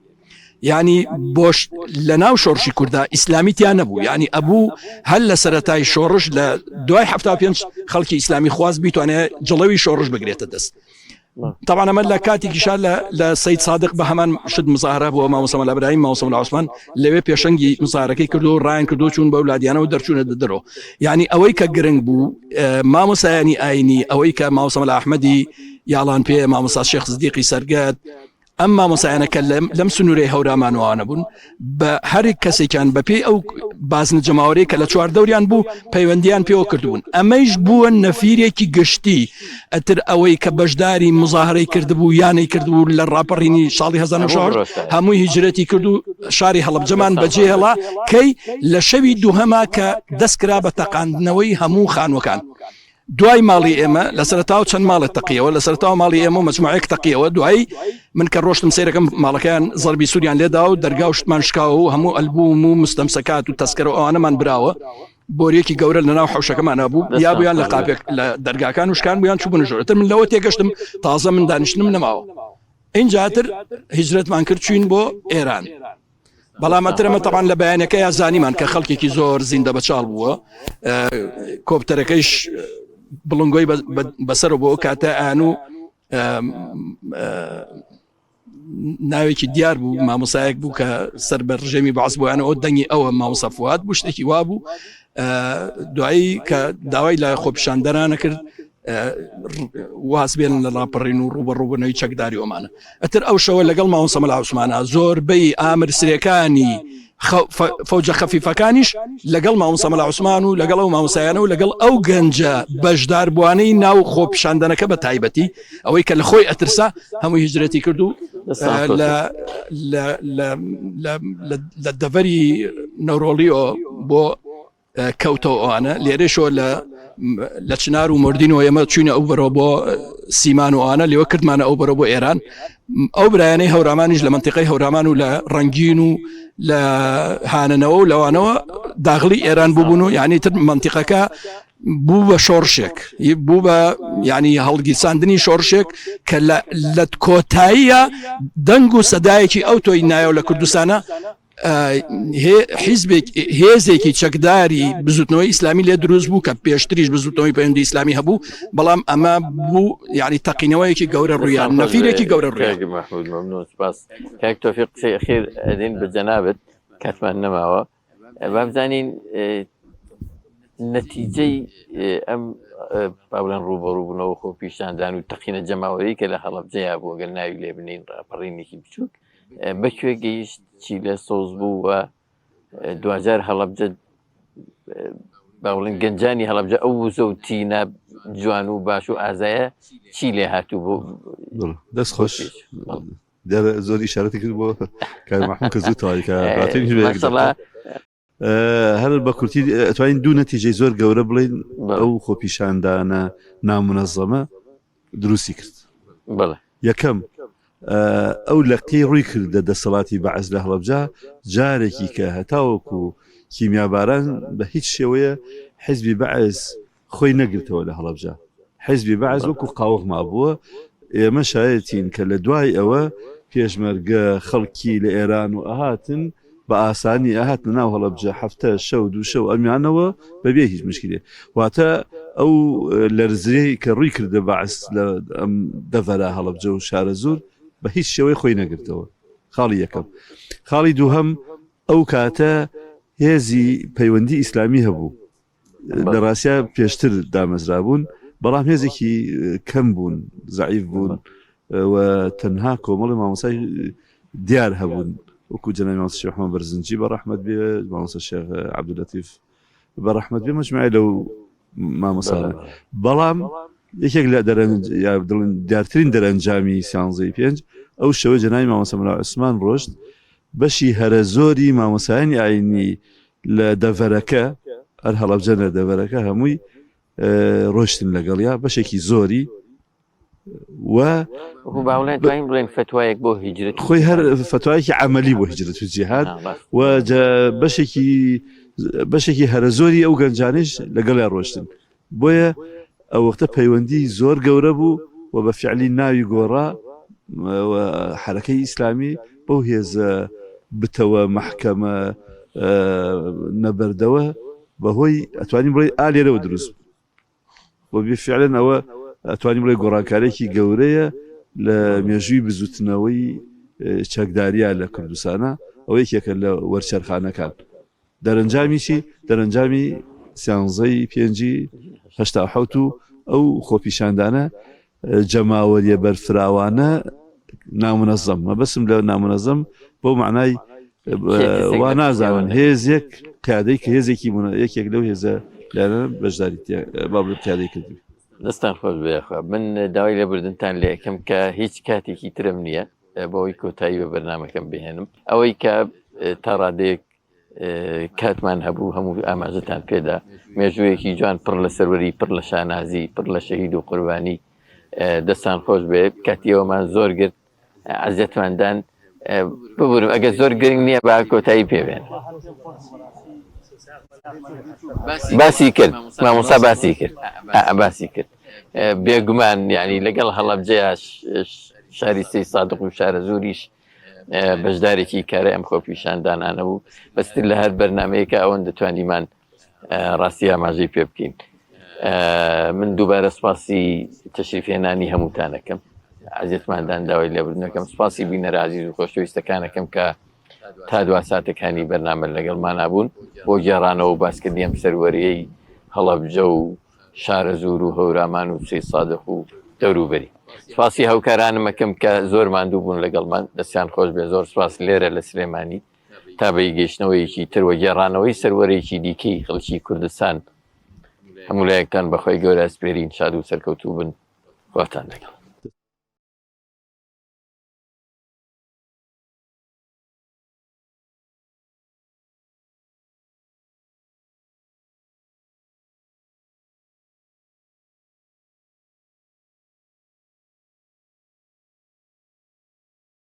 یعنی بۆش لە ناو شۆڕشی کووردا ئیسلامی تیا نەبوو یعنی ئەبوو هەر لە سەتای شۆڕش لە دوای ه پێنج خەڵکی ئیسلامی خواست بیتوانێت جڵەوی شۆڕش بگرێتە دەست. طبعا ئەمە لە کاتێکیشا لە لە سید سادق بە هەمان شت مزاهرە بووە مامۆستا مەلا ئیبراهیم مامۆستا مەلا عوسمان لەوێ پێشەنگی مزارەکەی کردو و ڕایان کردو چوون بەو لادیانەوە دەرچوونە دەرەوە یعنی ئەوەی کە گرنگ بوو مامۆسایانی ئاینی ئەوەی کە مامۆستا مەلا ئەحمەدی یاڵان پێ مامۆستا شێخ زدیقی سەرگەت ئەم مامۆسایانە کە لەم سنوورەی هەورامانوانە بوون بە هەر کەسێکیان بەپێی ئەو بازنە جەماوەری کە لە چواردەوریان بوو پەیوەندیان پێوە کردبوون ئەمەیش بووە نەفیرێکی گشتی ئەتر ئەوەی کە بەشداری مزاهرەی کردبوو یانەی کردبوو لە ڕاپەڕینی ساڵی 1970 هەمووی هیجرەتی کرد و شاری هەڵەبجەمان بەجێهێڵا کەی لە شەوی دووهەما کە دەستکرا بە تەقاندنەوەی هەموو خانووەکان. دوای ماڵی ئێمە لە سەرتاوە چەند ماڵێک تەقیەوە لە سەرتاوە ماڵی ئێمە و مەجموعەیەک تەقیەوە دوایی من کە ڕۆشتم سەیرەکەم ماڵەکەیان زەربی سووریان لێدا و دەرگا و شتمان شکاوە و هەموو ئەلبوم و مستەمسەکات و تەسکەرە و ئەوانەمان براوە بۆریەکی گەورە لە ناو حوشەکەمانە بوو یا بوویان لە قاپێک لە دەرگاکان و شکان بوویان چوبوون ژۆرتر من لەوە تێگەشتم تازە من دانیشتنم نەماوە ئینجاتر هیجرەتمان کرد چوین بۆ ئێران بەڵام ئەترەمە تەبان لە بەیانەکە یا زانیمان کە خەڵکێکی زۆر زیندە بەچاڵ بووە کۆپتەرەکەیش بڵنگۆی بەسەر بۆ کاتە ئان و ناوێکی دیار بوو مامۆسایەک بوو کە سەر بە ڕژێمی باس بۆیانە ئەو دەنگی ئەوە مامۆسا فواد بوو شتێکی وا بوو دوایی کە داوای لە خۆپیشاندەرانە کرد واز بێن لە ڕاپەڕین و ڕوبەڕوبنەوەی چەکداری ئۆمانە ئەتر ئەو شەوە لەگەڵ مامۆستا مەلا عوسمانە زۆربەی ئامر سرەکانی فەوجە خەفیفەکانیش لەگەڵ مامۆستا مەلا عوسمان و لەگەڵ ئەو مامۆستایانە و لەگەڵ ئەو گەنجە بەشداربووانەی ناو خۆپیشاندانەکە بە تایبەتی ئەوەی کە لە خۆی ئەترسا هەموو هیجرەتی کرد و لە دەڤەری نەورۆڵیەوە بۆ کەوتەوە ئەوانە لێرەشەوە لە لە چنار و مردینەوە ئێمە چوینە ئەو بەرەوە بۆ سیمان و ئەوانە لێوە کردمانە ئەو بەرەوە بۆ ئێران ئەو برایانەی هەورامانیش لە منتیقی هەورامان و لە ڕەنگین و لە هاانەوە و لەوانەوە داغلی ئێران ببوون و یعنی تر منتیقەکە بوو بە شۆڕشێک بوو بە ینی هەڵگیرساندنی شۆڕشێک کە لە کۆتاییە دەنگ و سەدایەکی ئەو تۆی نایەوە لە کوردستانە حیزبێک هێزێکی چەکداری بزوتنەوەی ئیسلامی لێ دروست بوو کە پێشتریش بزوتنەوەی پەیوەندی ئیسلامی هەبوو بەڵام ئەمە بوو یعنی تەقینەوەیەکی گەورە ڕوویان نەفیرێکی گەورە ڕوویان سپاس کاک تۆفیق قسەی ئەخیر ئەدین بە جەنابت کاتمان نەماوە با بزانین نەتیجەی ئەم با بڵێن ڕووبەڕووبوونەوە خۆ پیشاندان و تەقینە جەماوەری کە لە هەڵەبجەیا بوو گەر ناوی لێ بنین ڕاپەڕینێکی بچووک بەکوێ گەیشت چی لە سۆز بوو و دواجار هەڵەبجە با بڵێن گەنجانی هەڵەبجە ئەو وزە و تینە جوان و باش و ئازایە چی لێ هاتوو بۆ دەست خۆش دیارە زۆر ئیشارەتی کرد بۆ کاک مەحموود کە زوو تەواوی کە هاتووین بە یەک ماشەڵا هەر بە کورتی ئەتوانین دوو نەتیجەی زۆر گەورە بڵین ئەو خۆپیشاندانە نامونەزەمە دروستی کرد بەڵێ یەکەم ئەو لەقی ڕووی کردە دەسەڵاتی بەعس لە هەڵەبجە جارێکی کە هەتاوەکو کیمیاباران بە هیچ شێوەیە حزبی بەعس خۆی نەگرتەوە لە هەڵەبجە حیزبی بەعس وەکو قاوغ مابووە، ئێمە شایەتین کە لە دوای ئەوە پێشمەرگە خەڵکی لە ئێران و ئەهاتن بە ئاسانی ئەهاتنە ناو هەڵەبجە هەفتە شەو دوو شەو ئەمیانەوە بەبێ هیچ مشکلێ واتە ئەو لەرزەی کە ڕووی کردە بەعس لە ئەم دەڤەرە هەڵەبجە و شارەزوور بە هیچ شێوەی خۆی نەگرتەوە خاڵی یەکەم خاڵی دووهەم ئەو کاتە هێزی پەیوەندی ئیسلامی هەبوو لە ڕاستیا پێشتر دامەزرابوون بەڵام هێزێکی کەم بوون زعیف بوون و تەنها کۆمەڵی مامۆسای دیار هەبوون وەکو جەنابی مامۆستا شێخ محەممەد بەرزنجی بە ڕەحمەت بێ مامۆستا شێخ عەبدولەتیف بە ڕەحمەت بێ مەجموعەی لەو مامۆستانە بەڵام یەکێک لە دەرەنج یا دڵن دیارترین دەرەنجامی سیانزەی پێنج ئەو شەوە جەنابی مامۆستا مەلا عوسمان ڕۆشت بەشی هەرە زۆری مامۆسایانی ئاینی لە دەڤەرەکە هەر هەڵەبجە نە دەڤەرەکە هەمووی ڕۆشتن لەگەڵیا بەشێکی زۆری و بڵێن فتوایەک بۆ هیجرەت خۆی هەر فتوایەکی عملی بۆ هیجرەت و جیهاد و بەشێکی بەشێکی هەرە زۆری ئەو گەنجانیش لەگەڵیا ڕۆشتن بۆیە ئەو وەختە پەیوەندی زۆر گەورە بوو و بە فیعلی ناوی گۆڕا و حەرەکەی ئیسلامی بەو هێزە بتەوە مەحکەمە نەبەردەوە بەهۆی ئەتوانین بڵێ ئا لێرەوە دروست بوو و بفعلن ئەوە ئەتوانین بڵێ گۆڕانکارێکی گەورەیە. لە مێژووی بزوتنەوەی چەکداریا لە کوردستانە ئەوە یەکێکە لە وەرچەرخانەکان دەرەنجامی چی؟ دەرەنجامی سیانزەی پێنجی 87 و ئەو خۆپیشاندانە جەماوەریە بەرفراوانە نامنەزەم مەبەسم لە نامنەزەم بۆ معنای وا نازانم هێزێک قیادەی کە هێزێکی یەکێک لەو هێزە لایەنە بەشداری با بڵێم قیادەی کردبێ. دەستان خۆش بێ یاخوا من داوای لێبوردنتان لێ ئەکەم کە هیچ کاتێکی ترم نییە بەوەی کۆتایی بە بەرنمەکەم بهێنم ئەوەی کە تا ڕادەیەک کاتمان هەبوو هەموو ئاماژەتان پێدا مێژوویەکی جوان پڕ لە سەروەری پڕ لە شانازی پڕ لە شەهید و قوربانی دەستان خۆش بێ کاتی ئەومان زۆر گرت عەزیەتمان دان ببورم ئەگەر زۆر گرنگ نییە با کۆتایی پێبێن باسی کرد مامۆسا باسی کرد باسی کرد بێگومان یعنی لەگەڵ هەڵەبجەیە شاری سەی سادق و شارە زۆریش بەشدارێکی کارە ئەم خۆپیشاندانانە بوو بەستر لە هەر بەرنمەیەکە ئەوەن دەتوانیمان ڕاستی ئاماژەی پێ بکەین من دووبارە سپاسی تەشریفێنانی هەمووتانەکەم عزیەتماندان داوای لێبوردنەکەم سپاسی بینەر عزیز و خۆشەویستەکانەکەم کە تا دوا ساتەکانی بەرنامە لەگەڵمانا بوون بۆ گێڕانەوە و باسکردنی ئەم سەروەریەی هەڵەبجە و شارەزوور و هەورامان و سەید سادق و دەوروبەری. سپاسی هاوکارانمەکەم کە زۆر ماندوو بوون لەگەڵمان، دەستیان خۆش بێ. زۆر سپاس لێرە لە سلێمانی تا بە گەیشتنەوەیەکی تر و گێڕانەوەی سەروەرێکی دیکەی خەڵکی کوردستان. هەموو لایەکتان بە خوای گەورە ئەسپێرین شاد و سەرکەوتوو بن. خواتان لەگەڵ.